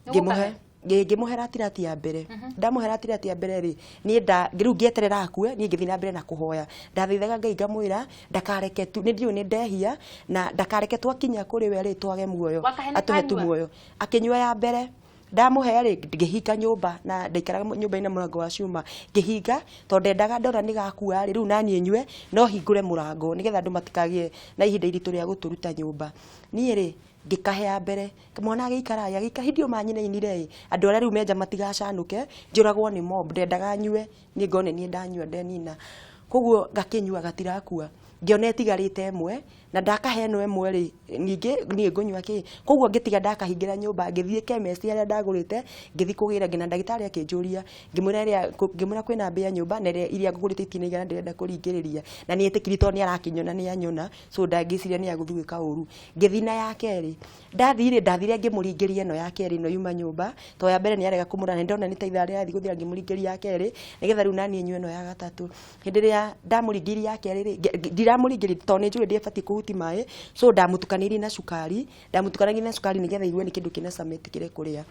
Ngĩmũhe, ngĩmũhe ratirati ya mbere. Ndamũhe ratirati ya mbere rĩ, niĩ nda rĩu ngĩeterera akue. Niĩ ngĩthiĩ na mbere na kũhoya. Ndathaithaga Ngai ngamwĩra ndakareke tu, nĩ ndiũĩ nĩ ndehia, na ndakareke twakinya kũrĩ we rĩ twage muoyo. Wakahe nĩ atũhe tu kanyua? Muoyo. Akĩnyua ya mbere. Ndamũhe rĩ, ngĩhinga nyũmba, na ndaikaraga nyũmba ina mũrango wa cuma. Ngĩhinga tondũ ndendaga ndona nĩ gakua rĩ, rĩu naniĩ nyue no hingũre mũrango, nĩgetha andũ matikagĩe na ihinda iritũ rĩa gũtũruta nyũmba. Niĩ rĩ, ngĩkahe ya mbere, mwana agĩikara agĩikara. Hĩndĩ ĩyo manyinainire ĩ, andũ arĩa rĩu menja matigacanũke njũragwo nĩ mob. Ndendaga nyue niĩ ngone niĩ ndanyua ndenina. Koguo ngakĩnyua gatirakua. Ngĩona ĩtigarĩte ĩmwe, na ndakahe ĩno ĩmwe rĩ, ningĩ niĩ ngũnyua kĩ? Koguo ngĩtiga ndakahingĩra nyũmba, ngĩthiĩ chemist harĩa ndagũrĩte, ngĩthiĩ kũgĩra nginya ndagĩtarĩ akĩnjũria. Ngĩmwĩra ĩrĩa, ngĩmwĩra kwĩna mbĩa nyũmba na ĩrĩa iria ngũgũrĩte itinaigana, ndĩrenda kũringĩrĩria. Na nĩ etĩkĩrie tondũ nĩ arakĩnyona, nĩ anyona, so ndangĩciria nĩ agũthiĩ gwĩka ũru. Ngĩthiĩ na ya kerĩ. Ndathiĩ rĩ, ndathire ngĩmũringĩria ĩno ya kerĩ, ĩno yuma nyũmba, tondũ ya mbere nĩ arega kũmũra, na ndona nĩ ta ithaa rĩrathiĩ gũthira. Ngĩmũringĩria ya kerĩ nĩgetha rĩu naniĩ nyue ĩno ya gatatũ. Hĩndĩ ĩrĩa ndamũringĩirie ya kerĩ rĩ, ndiramũringĩria tondũ nĩ njũĩ ndiabatiĩ kũhuti maĩ, so ndamũtukanĩirie na cukari. Ndamũtukanĩirie na cukari nĩgetha igue nĩ kĩndũ kĩna cama ĩtĩkĩre kũrĩa.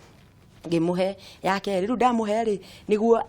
Ngĩmũhe ya kerĩ. Rĩu ndamũhe rĩ, nĩguo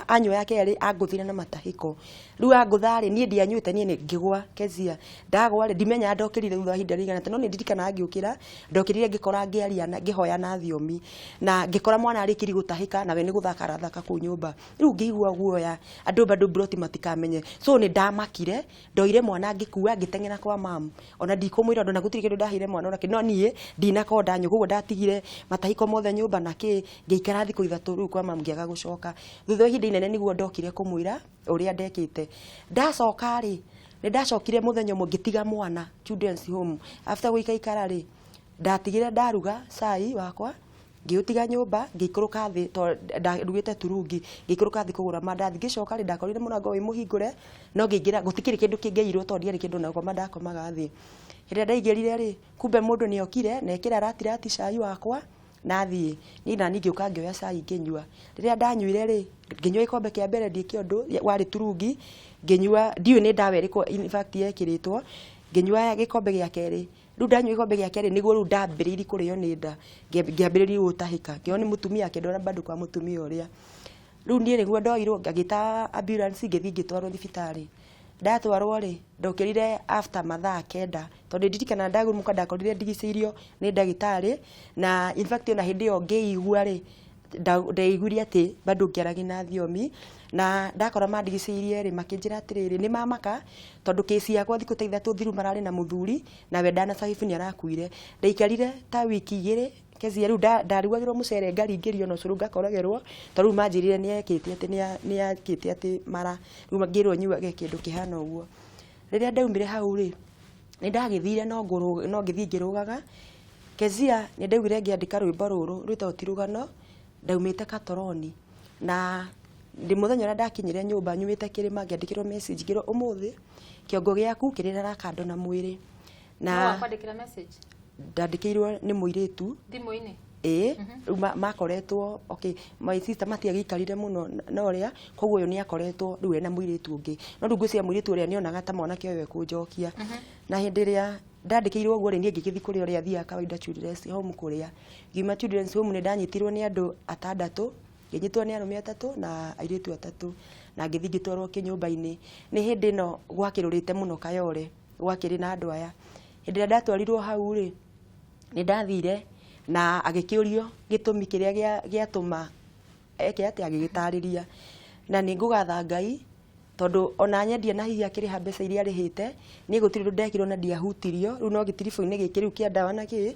anyua ya kerĩ, angũthire na matahĩko. Rĩu angũtha rĩ, niĩ ndianyuĩte, niĩ nĩ ngĩgwa. Kezia, ndagwa rĩ, ndimenyaga ndokĩrire thutha wa ihinda rĩigana atĩa, no nĩ ndirikanaga ngĩũkĩra, ndokĩrire ngĩkora ngĩaria na ngĩhoya na thiomi, na ngĩkora mwana arĩkiri gũtahĩka, nawe nĩ gũthaka arathaka kũu nyũmba. Rĩu ngĩigua guoya andũ bado broti matikamenye, so nĩ ndamakire. Ndoire mwana, ngĩkua, ngĩteng'era kwa mam, ona ndikũmwĩra ũndũ, na gũtirĩ kĩndũ ndaheire mwana ona kĩ. No niĩ ndinakonda nyũ, koguo ndatigire matahiko mothe nyũmba na kĩ. Ngĩikara thikũ 3 rĩu kwa mam, ngĩaga gũcoka. Thutha wa ihinda inene nĩguo ndokire kũmwĩra ũrĩa ndekĩte. Ndacoka rĩ, nĩ ndacokire mũthenya ũmwe, ngĩtiga mwana children's home after gũikaikara rĩ. Ndatigire ndaruga cai wakwa, ngĩũtiga nyũmba, ngĩikũrũka thĩ tondũ ndarugĩte turungi. Ngĩikũrũka thĩ kũgũra mandathi. Ngĩcoka rĩ, ndakorire mũrango wĩ mũhingũre, no ngĩingĩra, gũtikĩrĩ kĩndũ kĩngĩairwo tondũ ndiarĩ kĩndũ na gũkoma ndakomaga thĩ. Hĩndĩ ĩrĩa ndaingĩrire rĩ, kumbe mũndũ nĩ okire na ekĩra ratirati cai wakwa na thiĩ. Niĩ nani ngĩũka ngĩoya cai ngĩnyua. Rĩrĩa ndanyuire rĩ, ngĩnyua gĩkombe kĩa mbere, ndiĩke ũndũ, warĩ turungi. Ngĩnyua, ndiũĩ nĩ ndawa ĩrĩkũ in fact yekĩrĩtwo. Ngĩnyua gĩkombe gĩa kerĩ. Rĩu ndanyua gĩkombe gĩa kerĩ, nĩguo rĩu ndambĩrĩirie kũrĩo nĩ nda. Ngĩambĩrĩria gũtahĩka, ngĩona nĩ mũtumia akĩndwara bado kwa mũtumia ũrĩa. Rĩu niĩ nĩguo ndoirwo, ngagĩta ambulance, ngĩthiĩ ngĩtwarwo thibitarĩ. Ndatwarwo rĩ, ndokĩrire after mathaa 9, tondũ ndirikana ndagurumũka ndakorire ndigicĩirio nĩ ndagĩtarĩ. Na in fact ona hĩndĩ ĩyo ngĩigua rĩ, ndeiguire atĩ bado ngĩaragia na thiomi. Na ndakora mandigicĩirie rĩ, makĩnjĩra atĩrĩrĩ, nĩ mamaka tondũ kĩci yakwa thikũ ta 3 thiru mararĩ na mũthuri nawe ndana survive, nĩ arakuire. Ndaikarire ta wiki 2 Kezia. Rĩu ndarugagĩrwo mũcere ngaringĩrio na ũcũrũ ngakorogerwo, tondũ rĩu manjĩrire nĩ ekĩte atĩ nĩ akĩte atĩ mara. Rĩu ngĩrwo nyuage kĩndũ kĩhana ũguo. Rĩrĩa ndaumire hau rĩ, nĩ ndagĩthire no ngĩthiĩ ngĩrũgaga. Kezia, nĩ ndaiguire ngĩandĩka rwĩmbo rũrũ rwĩtagwo Ti Rũgano. Ndaumĩte Katoroni, na ndĩ mũthenya ũrĩa ndakinyire nyũmba nyumĩte kĩrĩma, ngĩandĩkĩrwo message, ngĩrwo ũmũthĩ kĩongo gĩaku kĩrĩrara kando na mwĩrĩ. Na Na wakwandĩkĩra message? Ndandĩkĩirwo nĩ mũirĩtu. Thimũ-inĩ? Ĩĩ. Rĩu makoretwo, okay, my sister matiagĩikarire mũno na ũrĩa, koguo ũyũ nĩ akoretwo rĩu ena mũirĩtu ũngĩ, no rĩu ngwĩciria mũirĩtu ũrĩa nĩonaga ta mwanake ũyũ ekũnjokia. Na hĩndĩ ĩrĩa ndandĩkĩirwo ũguo rĩ, niĩ ngĩgĩthiĩ kũrĩa ũrĩa thiaga kawaida children's home. Kũrĩa ngiuma children's home, nĩ ndanyitirwo nĩ andũ atandatũ. Ngĩnyitwo nĩ arũme atatũ na airĩtu atatũ, na ngĩthiĩ ngĩtwarwo kĩnyũmba-inĩ. Nĩ hĩndĩ ĩno gwakĩrũrĩte mũno Kayole, gwakĩrĩ na andũ aya. Hĩndĩ ĩrĩa ndatwarirwo hau rĩ, nĩ ndathire na agĩkĩũrio gĩtũmi kĩrĩa gĩatũma eke atĩ, agĩgĩtarĩria. Na nĩ ngũgatha Ngai tondũ ona nyendia na hihi akĩrĩha mbeca iria arĩhĩte, niĩ gũtirĩ ũndũ ndekirwo na ndiahutirio. Rĩu no gĩtiribũ-inĩ gĩkĩ rĩu kĩa ndawa na kĩ,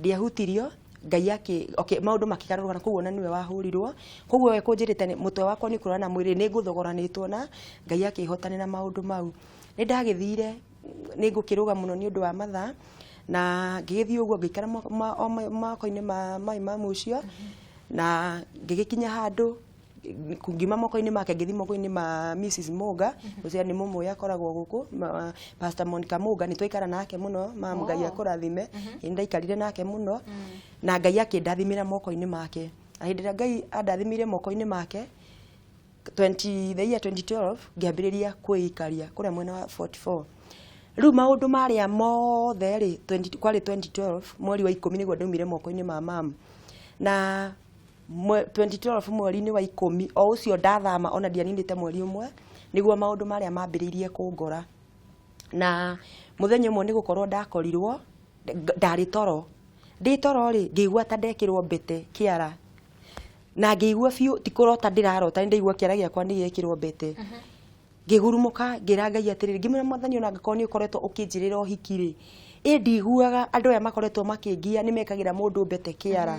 ndiahutirio. Ngai akĩ, okay, maũndũ makĩgarũrũka, na koguo ona nĩwe wahũrirwo. Koguo we kũnjĩrĩte mũtwe wakwa nĩ ũkũrora na mwĩrĩ nĩ ngũthogoranĩtwo, na Ngai akĩhotanĩra maũndũ mau. Nĩ ndagĩthire. Nĩ ngũkĩrũga mũno nĩ ũndũ wa mathaa, na ngĩgĩthiĩ ũguo ngĩikara moko-inĩ ma mai mamu ũcio, na ngĩgĩkinya handũ ngiuma moko-inĩ make ngĩthiĩ moko-inĩ ma Mrs Muga ũcio nĩ mũmũĩ, akoragwo gũkũ, Pastor Monica Muga. Nĩ twaikara nake mũno, mam. Ngai akũrathime. Nĩ ndaikarire nake mũno na Ngai akĩndathimĩra moko-inĩ make, na hĩndĩ ĩrĩa Ngai andathimĩire moko-inĩ make 20 the year 2012, ngĩambĩrĩria kwĩikaria kũrĩa mwena wa 44. Rĩu maũndũ marĩa mothe rĩ, 20 kwarĩ 2012 mweri wa 10 nĩguo ndaumire moko-inĩ ma mam, na 2012 mweri-inĩ wa 10 o ũcio ndathama, ona ndianinĩte mweri ũmwe, nĩguo maũndũ marĩa mambĩrĩirie kũngora. Na mũthenya ũmwe nĩ gũkorwo ndakorirwo ndarĩ toro, ndĩ toro rĩ, ngĩigua ta ndekĩrwo mbete kĩara, na ngĩigua biũ ti kũrota ndĩrarota, nĩ ndaigua kĩara gĩakwa nĩ gĩekĩrwo mbete. Ngĩgurumũka, ngĩra Ngai atĩrĩrĩ, ngĩmwĩra, "Mwathani, ona angĩkorwo nĩ ũkoretwo ũkĩnjĩrĩra ũhiki rĩ, ĩ ndiguaga andũ aya makoretwo makĩngia nĩ mekagĩra mũndũ mbete kĩara."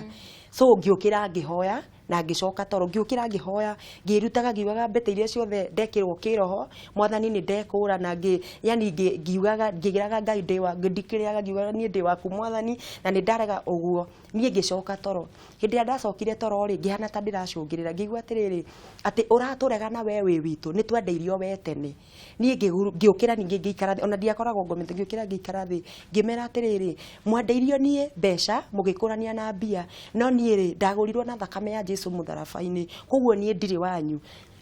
So ngĩũkĩra ngĩhoya na ngĩcoka toro. Ngĩũkĩra ngĩhoya, ngĩrutaga ngiugaga mbete iria ciothe ndekĩrwo kĩroho, Mwathani, nĩ ndekũra. Na ngĩ yani ngiugaga, ngĩgĩraga Ngai ndĩ wa ndikĩrĩaga, ngiugaga niĩ ndĩ waku Mwathani, na nĩ ndarega ũguo. Niĩ ngĩcoka toro. Hĩndĩ ĩrĩa ndacokire toro rĩ, ngĩhana ta ndĩracũngĩrĩra, ngĩigua atĩrĩrĩ, atĩ ũratũrega na we wĩ witũ, nĩ twendeirio we tene. Niĩ ngĩũkĩra ningĩ ngĩikara thĩ, ona ndiakoragwo ngomete. Ngĩũkĩra ngĩikara thĩ, ngĩmera atĩrĩrĩ, "Mwendeirio niĩ mbeca, mũgĩkũrania na mbia, no niĩ rĩ, ndagũrirwo na thakame ya Jesu mũtharaba-inĩ, koguo niĩ ndirĩ wanyu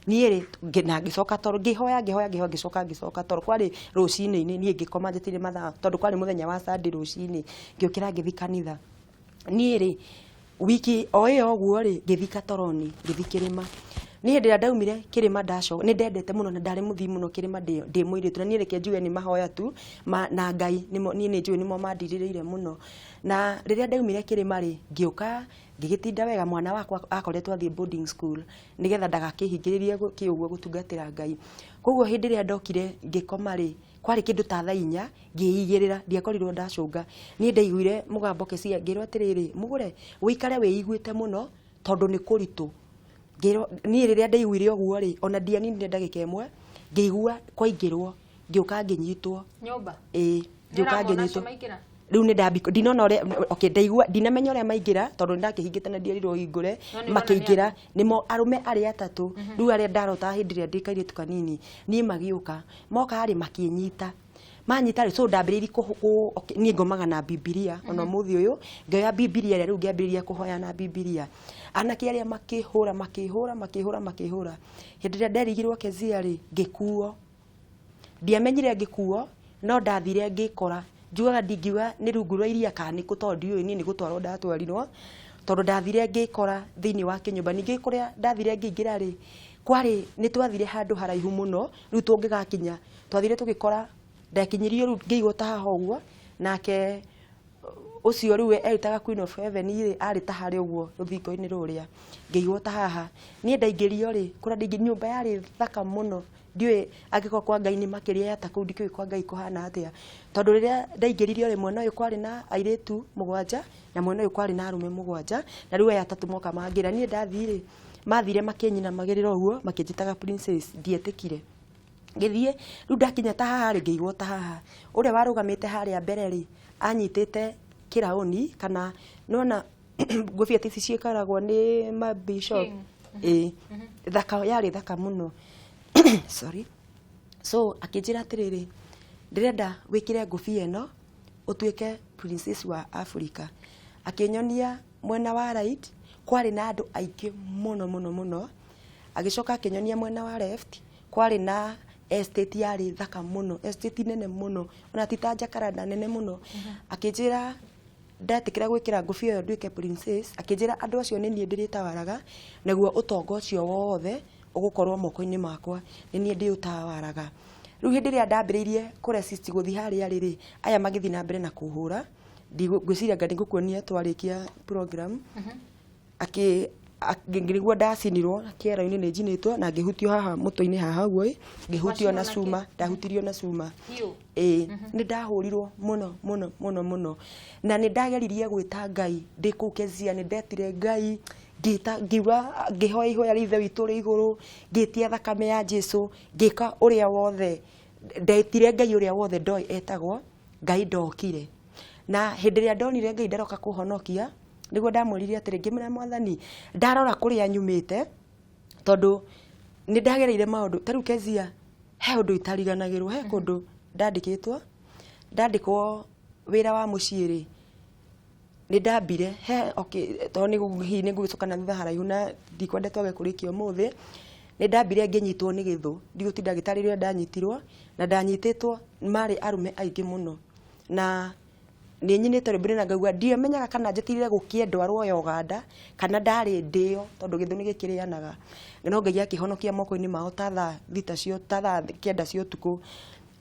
niĩ rĩ." Na ngĩcoka toro, ngĩhoya, ngĩhoya, ngĩhoya, ngĩcoka ngĩcoka toro. Kwarĩ rũcinĩ-inĩ, niĩ ngĩkoma njetereire mathaa, tondũ kwarĩ mũthenya wa Sunday. Rũcinĩ ngĩũkĩra ngĩthiĩ kanitha. Niĩ rĩ, wiki o ĩyo ũguo rĩ, ngĩthiĩ Katoroni, ngĩthiĩ kĩrĩma. Niĩ hĩndĩ ĩrĩa ndaumire kĩrĩma, ndacoka, nĩ ndendete mũno na ndarĩ mũthii mũno kĩrĩma ndĩ mũirĩtu, na niĩ reke njuge nĩ mahoya tu na Ngai nĩmo niĩ nĩ njũĩ nĩmo mandirĩrĩire mũno. Na rĩrĩa ndaumire kĩrĩma rĩ, ngĩũka ngĩgĩtinda wega. Mwana wakwa akoretwo athiĩ boarding school nĩgetha ndagakĩhingĩrĩrie kĩ ũguo gũtungatĩra Ngai. Koguo hĩndĩ ĩrĩa ndokire ngĩkoma rĩ, kwarĩ kĩndũ ta thaa 4, ngĩigĩrĩra, ndiakorirwo ndacũnga. Niĩ ndaiguire mũgambo kecia, ngĩrwo atĩrĩrĩ, "Mũgũre, ũikare wĩiguĩte mũno tondũ nĩ kũritũ." Ngĩrwo niĩ rĩrĩa ndaiguire ũguo rĩ, ona ndianinire ndagĩka ĩmwe, ngĩigua kwaingĩrwo, ngĩũka ngĩnyitwo. Nyũmba? Ĩĩ, ngĩũka Nĩũramona ngĩnyitwo. acio maingĩra? Rĩu nĩ ndambi ndinona ũrĩa, okay, ndaigua, ndinamenya ũrĩa maingĩra tondũ nĩ ndakĩhingĩte na ndierirwo hingũre. No nĩ ũrona nĩ Makĩingĩra nĩmo arũme arĩa atatũ rĩu arĩa ndarotaga hĩndĩ ĩrĩa ndĩ kairĩtu kanini. Niĩ magĩũka, moka rĩ, makĩnyita, manyita rĩ, so ndambĩrĩirie okay, niĩ ngomaga na Bibilia ona ũmũthĩ ũyũ. Ngĩoya Bibilia ĩrĩa rĩu ngĩambĩrĩria kũhoya na Bibilia. Anake arĩa makĩhũra, makĩhũra, makĩhũra, makĩhũra. Hĩndĩ ĩrĩa nderigirwo Kezia rĩ, ngĩkuo. Ndiamenyire ngĩkuo, no ndathire ngĩkora, njugaga ndingiuga nĩ rungu rwa iria kana nĩ kũ, tondũ ndiũĩ niĩ nĩ gũtwarwo ndatwarirwo, tondũ ndathire ngĩkora thĩinĩ wa kĩnyũmba. Ningĩ kũrĩa ndathire ngĩingĩra rĩ, kwarĩ nĩ twathire handũ haraihu mũno. Rĩu tũngĩgakinya, twathire tũgĩkora ndakinyirio rĩu ngĩigwo ta haha ũguo, nake ũcio rĩu erutaga Queen of Heaven rĩ, arĩ ta harĩa ũguo rũthingo-inĩ rũrĩa, ngĩigwo ta haha. Niĩ ndaingĩrio rĩ, kũrĩa ndaingĩrio, nyũmba yarĩ thaka mũno. Ndiũĩ angĩkorwo kwa Ngai nĩ makĩria ya ta kũu, ndikĩũĩ kwa Ngai kũhana atĩa, tondũ rĩrĩa ndaingĩririo rĩ, mwena ũyũ kwarĩ na airĩtu 7 na mwena ũyũ kwarĩ na arũme 7. Na rĩu aya atatũ moka mangĩra niĩ ndathiĩ rĩ, mathire makĩnyinamagĩrĩra ũguo, makĩnjĩtaga princess. Ndietĩkire. Ngĩthiĩ rĩu ndakinya ta haha rĩ, ngĩigwo ta haha. Ũrĩa warũgamĩte harĩa mbere rĩ, anyitĩte kĩraũni, kana nĩwona ngũbia ta ici ciĩkaragwo nĩ mabishop. King. Ĩĩ, thaka, yarĩ thaka mũno, sorry. So akĩnjĩra atĩrĩrĩ, "Ndĩrenda wĩkĩre ngũbia ĩno ũtuĩke princess wa Africa." Akĩnyonia mwena wa right kwarĩ na andũ aingĩ mũno mũno mũno, agĩcoka akĩnyonia mwena wa left kwarĩ na estate yarĩ thaka mũno, estate nene mũno, ona ti ta Jacaranda, nene mũno. Akĩnjĩra ndetĩkĩra gwĩkĩra ngũbia ĩyo nduĩke princess, akĩnjĩra andũ acio nĩ niĩ ndĩrĩtawaraga, naguo ũtonga ũcio wothe ũgũkorwo moko-inĩ makwa, nĩ niĩ ndĩũtawaraga. Rĩu hĩndĩ ĩrĩa ndambĩrĩirie kũ resist gũthiĩ harĩa rĩrĩ, aya magĩthiĩ na mbere na kũhũra. Ngwĩciria nga nĩngũkuonia twarĩkia program. Akĩ nĩguo ndacinirwo kĩero-inĩ, nĩ njinĩtwo na ngĩhutio haha mũtwe-inĩ haha ũguo ĩ, ngĩhutio na Wacinwo na kĩ? cuma. Ndahutirio na cuma. Hiũ? Ĩĩ, nĩ ndahũrirwo mũno mũno mũno mũno, na nĩ ndageririe gwĩta Ngai ndĩ kũu Kezia. Nĩ ndetire Ngai, ngĩta, ngiuga, ngĩhoya ihoya rĩa Ithe witũ ũrĩ igũrũ, ngĩtia thakame ya Jesu, ngĩka ũrĩa wothe. Ndetire Ngai ũrĩa wothe ndoĩ etagwo Ngai, ndokire. Na hĩndĩ ĩrĩa ndonire Ngai ndaroka kũhonokia, nĩguo ndamwĩrire atĩrĩ, ngĩmwĩra, Mwathani, ndarora kũrĩa nyumĩte, tondũ nĩ ndagereire maũndũ ta rĩu. Kezia, he ũndũ itariganagĩrwo, he kũndũ ndandĩkĩtwo, ndandĩkwo wĩra wa mũciĩ rĩ, nĩ ndambire he, okay, tondũ hihi nĩ ngũgĩcoka na thutha haraihu na ndikwenda twage kũrĩkia ũmũthĩ. Nĩ ndambire ngĩnyitwo nĩ gĩthũ, ndigũtinda ngĩtarĩria ũrĩa ndanyitirwo, na ndanyitĩtwo marĩ arũme aingĩ mũno, na nĩ nyinĩte rwĩmbo na ngaigua ndiamenyaga kana njetirire gũkie ndwarwo ya Uganda kana ndarĩ ndĩo, tondũ gĩthũ nĩ gĩkĩrĩanaga. No Ngai akĩhonokia moko-inĩ mao ta thaa 6 cio, ta thaa 9 cia ũtukũ.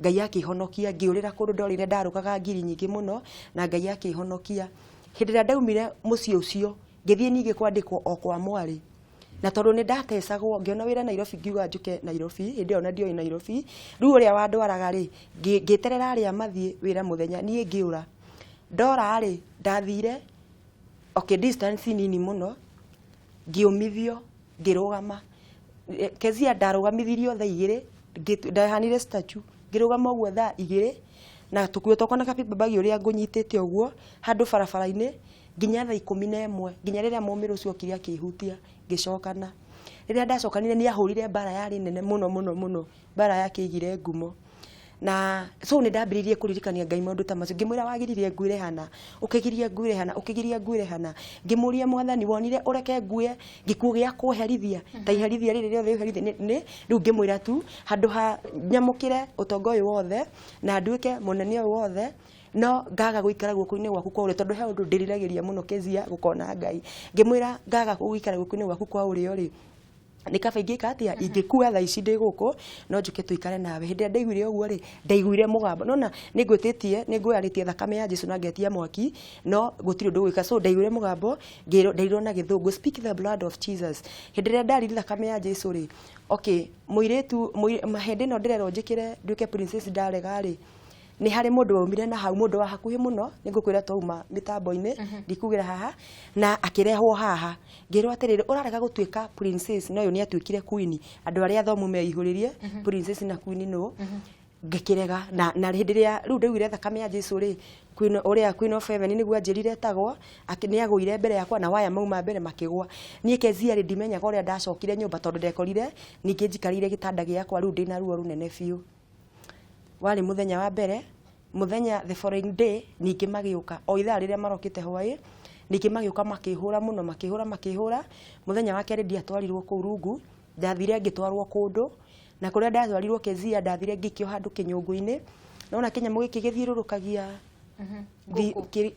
Ngai akĩhonokia, ngĩũrĩra kũndũ ndorĩire, ndarũgaga ngiri nyingĩ mũno, na Ngai akĩhonokia. Hĩndĩ ĩrĩa ndaumire mũciĩ ũcio, ngĩthiĩ ningĩ kwandĩkwo o kwa mwarĩ, na tondũ nĩ ndatecagwo, ngĩona wĩra Nairobi, ngiuga njũke Nairobi. Hĩndĩ ĩyo na ndioĩ Nairobi. Rĩu ũrĩa wandwaraga rĩ, ngĩeterera arĩa mathiĩ wĩra mũthenya, niĩ ngĩũra. Ndora rĩ, ndathire, okay, distance nini mũno, ngĩũmithio, ngĩrũgama. Kezia, ndarũgamithirio thaa 2, ndahanire statue, ngĩrũgama ũguo thaa 2 na tũkuo twakwa na kapaper bag ũrĩa ngũnyitĩte ũguo handũ barabara-inĩ nginya thaa 11, nginya rĩrĩa mũmĩrũ ũcio okire akĩhutia, ngĩcokana. Rĩrĩa ndacokanire, nĩ ahũrire mbara yarĩ nene mũno mũno mũno, mbara yakĩigire ngumo. Na so nĩ ndambĩrĩirie kũririkania Ngai maũndũ ta macio, ngĩmwĩra, wagiririe nguire hana, ũkĩgiria nguire hana, ũkĩgiria nguire hana. Ngĩmũria, Mwathani, wonire ũreke ngue gĩkuũ gĩa kũherithia ta iherithia rĩrĩ rĩothe ũherithia nĩ rĩu. Ngĩmwĩra tu handũ ha nyamũkĩre ũtonga ũyũ wothe na nduĩke mũnene ũyũ wothe, no ngaga gũikara guoko-inĩ gwaku kwa ũrĩo, tondũ he ũndũ ndĩriragĩria mũno, Kezia, gũkona Ngai. Ngĩmwĩra ngaga gũikara guoko-inĩ gwaku kwa ũrĩo rĩ, nĩ kaba ingĩka atĩa, ingĩkua thaa ici ndĩ gũkũ, no njũke tũikare nawe. Hĩndĩ ĩrĩa ndaiguire ũguo rĩ, ndaiguire mũgambo nona nĩ ngwĩtĩtie, nĩ ngũyarĩtie thakame ya Jesu na ngetia mwaki, no gũtirĩ ũndũ gwĩka. So ndaiguire mũgambo, ngĩrwo, nderirwo na Gĩthũngũ, "Speak the blood of Jesus." Hĩndĩ ĩrĩa ndaririe thakame ya Jesu rĩ, okay, mũirĩtu hĩndĩ ĩno ndĩrerwo njĩkĩre nduĩke princess, ndarega rĩ, nĩ harĩ mũndũ waumire na hau, mũndũ wa hakuhĩ mũno, nĩ ngũkwĩra twauma mĩtambo-inĩ, ndikugĩra haha, na akĩrehwo haha. Ngĩrwo atĩrĩrĩ, ũrarega gũtuĩka princess, no ũyũ nĩ atuĩkire queen. Andũ arĩa athomu meihũrĩrie princess na queen nũ. Ngĩkĩrega, na hĩndĩ ĩrĩa rĩu ndaiguire thakame ya Jesu rĩ, queen ũrĩa, Queen of Heaven nĩguo anjĩrire etagwo, nĩ agũire mbere yakwa na waya mauma mbere makĩgwa. Niĩ Kezia rĩ, ndimenyaga ũrĩa ndacokire nyũmba, tondũ ndekorire ningĩ njikarĩire gĩtanda gĩakwa rĩu ndĩna ruo rũnene biũ. Warĩ mũthenya wa mbere. Mũthenya, the following day, ningĩ magĩũka o ithaa rĩrĩa marokĩte hwaĩ, ningĩ magĩũka makĩhũra mũno, makĩhũra, makĩhũra. Mũthenya wa kerĩ ndiatwarirwo kũu rungu, ndathire ngĩtwarwo kũndũ, na kũrĩa ndatwarirwo, Kezia, ndathire ngĩikio handũ kĩnyũngũ-inĩ. Nona kĩnyamũ gĩkĩ gĩthiũrũrũkagia Ngũkũ.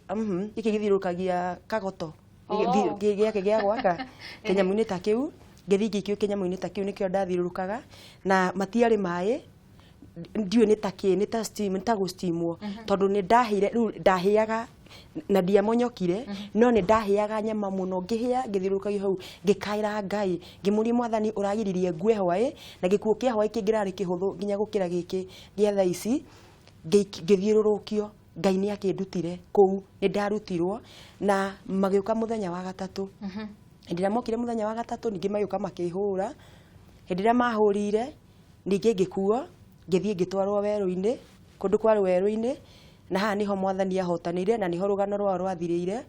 Gĩkĩ gĩthiũrũrũkagia kagoto gĩake gĩa gwaka, kĩnyamũ-inĩ ta kĩu, ngĩthiĩ ngĩikio kĩnyamũ-inĩ ta kĩu, nĩkĩo ndathiũrũrũkaga, na matiarĩ maĩ, ndiũĩ nĩ ta kĩ, nĩ ta steam, nĩ ta gũsteamwo, tondũ nĩ ndahĩire. Rĩu ndahĩaga na ndiamonyokire, no nĩ ndahĩaga nyama mũno, ngĩhĩa ngĩthiũrũrũkagio hau, ngĩkaĩra Ngai, ngĩmũria, Mwathani, ũragiririe ngue hwaĩ, na gĩkuũ kĩa hwaĩ kĩngĩrarĩ kĩhũthũ nginya gũkĩra gĩkĩ gĩa thaa ici. Ngĩthiũrũrũkio, Ngai nĩ akĩndutire kũu, nĩ ndarutirwo. Na magĩũka mũthenya wa gatatũ. Hĩndĩ ĩrĩa mokire mũthenya wa gatatũ, ningĩ magĩũka makĩhũra. Hĩndĩ ĩrĩa mahũrire, ningĩ ngĩkuo, ngĩthiĩ ngĩtwarwo werũ-inĩ, kũndũ kwarĩ werũ-inĩ, na haha nĩho Mwathani ahotanĩire na nĩho rũgano rwao rwathirĩire.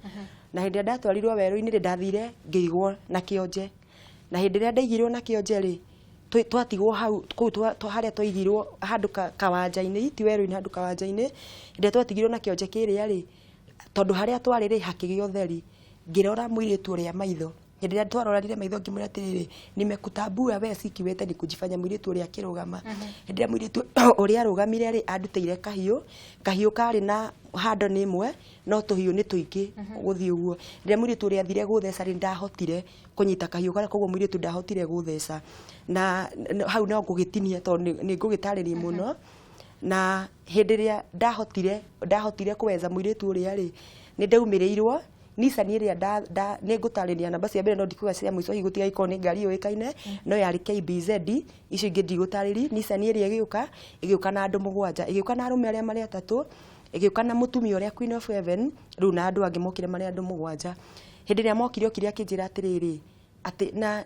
Na hĩndĩ ĩrĩa ndatwarirwo werũ-inĩ rĩ, ndathire ngĩigwo na kĩonje, na hĩndĩ ĩrĩa ndaigirwo na kĩonje rĩ, twatigwo hau kũu harĩa twaigirwo handũ kawanja-inĩ, ti werũ-inĩ, handũ kawanja-inĩ. Hĩndĩ ĩrĩa twatigirwo na kĩonje kĩrĩa rĩ, tondũ harĩa twarĩ rĩ hakĩgĩa ũtheri, ngĩrora mũirĩtu ũrĩa maitho. Hĩndĩ ĩrĩa twarorarire maitho, ngĩmwĩra atĩrĩrĩ, "Nimekutambua, we si kiwete, ni kujifanya." Mũirĩtu ũrĩa akĩrũgama. Hĩndĩ ĩrĩa mũirĩtu ũrĩa arũgamire rĩ, andutĩire kahiũ, kahiũ karĩ na handle nĩ ĩmwe, no tũhiũ nĩ tũingĩ gũthiĩ ũguo. Rĩrĩa mũirĩtu ũrĩa athire gũtheca rĩ, ndahotire kũnyita kahiũ karĩa, koguo mũirĩtu ndahotire gũtheca. Na hau no ngũgĩtinia tondũ nĩ ngũgĩtarĩria mũno. Na hĩndĩ ĩrĩa ndahotire kũweza mũirĩtu ũrĩa rĩ, nĩ ndaumĩrĩirwo Nissan ĩrĩa nĩ ngũtarĩria namba cia mbere, no ndikuga cia mũico, hihi gũtigagĩkorwo nĩ ngari yũĩkaine, no yarĩ KBZ, icio ingĩ ndigũtarĩria. Nissan ĩrĩa ĩgĩũka na andũ 7, ĩgĩũka na arũme arĩa marĩ atatũ, ĩgĩũka na mũtumia ũrĩa Queen of Heaven, rĩu na andũ angĩ mokire marĩ andũ 7. Hĩndĩ ĩrĩa mokire, okire akĩnjĩra atĩrĩrĩ, atĩ na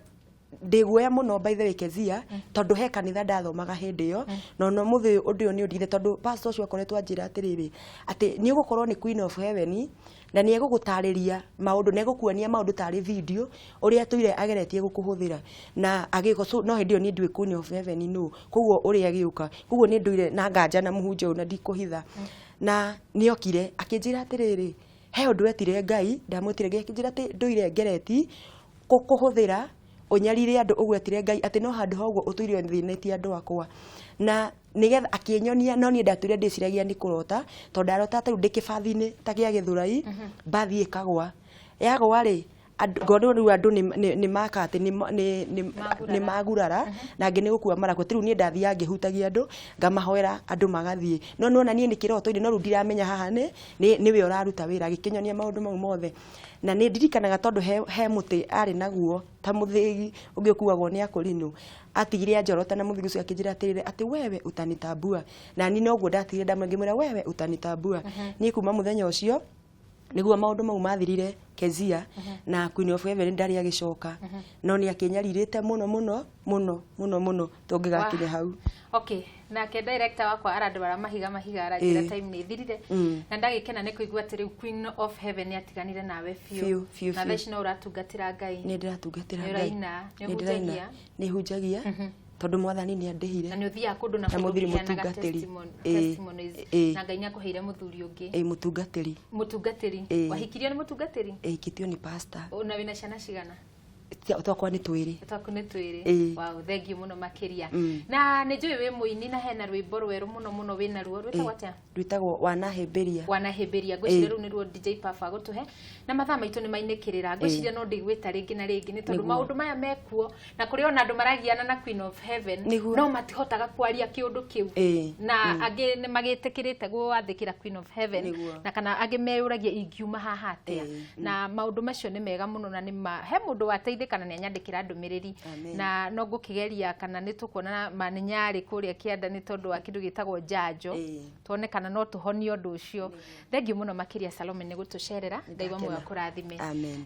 Ndĩ guoya mũno, by the way, Kezia, tondũ he kanitha ndathomaga hĩndĩ ĩyo, na ona ũmũthĩ ũyũ ũndũ ũyũ nĩ ũndigire, tondũ pastor ũcio akoretwo anjĩra atĩrĩrĩ, atĩ nĩ ũgũkorwo nĩ Queen of Heaven, na nĩ egũgũtarĩria maũndũ na egũkuonia maũndũ tarĩ video ũrĩa atũire ageretie gũkũhũthĩra na agĩko. So no hĩndĩ ĩyo niĩ ndiũĩ Queen of Heaven nũ, koguo ũrĩa agĩũka, koguo nĩ ndũire na nganja na mũhunjia ũyũ na ndikũhitha. Na nĩokire akĩnjĩra atĩrĩrĩ, he ũndũ etire Ngai, ndamwĩtire Ngai, akĩnjĩra atĩ ndũire ngereti kũkũhũthĩra ũnyarire andũ, ũgwetire Ngai atĩ no handũ ha ũguo ũtũire ũthĩnĩtie andũ akwa, na nigetha akĩnyonia. No niĩ ndatũire ndĩciragia nĩ kũrota, tondũ ndarota ta rĩu ndĩ kĩbathi-inĩ ta gĩa Gĩthũrai, mbathi ĩkagwa, yagwa rĩ, ngona rĩu andũ nĩ maka atĩ nĩ magurara na angĩ nĩ gũkua marakua. Rĩu niĩ ndathiaga ngĩhutagia andũ, ngamahoera andũ magathiĩ, no nĩwona niĩ nĩ kĩroto-inĩ, no rĩu ndiramenya haha nĩ nĩwe ũraruta wĩra. Agĩkĩnyonia maũndũ mau mothe, na nĩ ndirikanaga tondũ he mũtĩ arĩ naguo ta mũthĩgi ũngĩ ũkuagwo nĩ akũrinũ, atigire anjorota na mũthĩgi ũcio, akĩnjĩra atĩrĩrĩ, atĩ wewe utanitambua. Na niĩ noguo ndatigire ndamwĩra, ngĩmwĩra, "Wewe utanitambua." Niĩ kuma mũthenya ũcio nĩguo maũndũ mau mathirire, Kezia, na Queen of Heaven ndarĩ agĩcoka, no nĩ akĩnyarirĩte mũno mũno mũno mũno mũno tũngĩgakinya hau. Okay, nake director wakwa arandwara mahiga mahiga, aranjĩra time nĩ ĩthirire. Na ndagĩkena nĩ kũigua atĩ rĩu Queen of Heaven nĩ atiganire nawe biũ. Biũ, biũ, Na biũ. thaa ici no ũratungatĩra Ngai. Nĩ ndĩratungatĩra Nĩ Ngai. ũraina, nĩ Nĩ ndĩraina. ũhunjagia. Nĩ hunjagia, tondũ Mwathani nĩ andĩhire. Na nĩ ũthiaga kũndũ na Na kũndũ mũthuri ũkĩheanaga mũtungatĩri. Testimonies. Na Ngai nĩ akũheire mũthuri ũngĩ. Ĩ, mũtungatĩri. Mũtungatĩri. Wahikirio nĩ mũtungatĩri? Ĩhikĩtio nĩ pastor. Na wĩna ciana cigana? Twakwa nĩ twĩrĩ. Twaku nĩ twĩrĩ. Ĩĩ. Wow, thank you mũno makĩria. Na nĩ njũĩ wĩ mũini, na hena rwĩmbo rwerũ mũno mũno wĩna ruo, rwĩtagwo atĩa? Rwĩtagwo "Wanahĩmbĩria". "Wanahĩmbĩria". Ngwĩciria rĩu nĩruo DJ Puff agũtũhe, na mathaa maitũ nĩ mainĩkĩrĩra. Ngwĩciria no ndĩgwĩta rĩngĩ na rĩngĩ, nĩ tondũ maũndũ maya mekuo, na kũrĩ ona andũ maragiana na Queen of Heaven, no matihotaga kwaria kĩũndũ kĩu, na angĩ nĩ magĩtĩkĩrĩte gwathĩkĩra Queen of Heaven, na kana angĩ meyũragia, ingiuma haha atĩa? Na maũndũ macio nĩ mega mũno, na nĩ ma he mũndũ wateithĩka na nĩ anyandĩkĩra ndũmĩrĩri. Na no ngũkĩgeria kana nĩ tũkuona ma nĩ nyarĩ kũrĩa kĩanda, nĩ tondũ wa kĩndũ gĩtagwo njanjo, tuone kana no tũhonie ũndũ ũcio. Thank you mũno makĩria, Salome, nĩ gũtũcerera. Ngai wa muoyo akũrathime. Amen.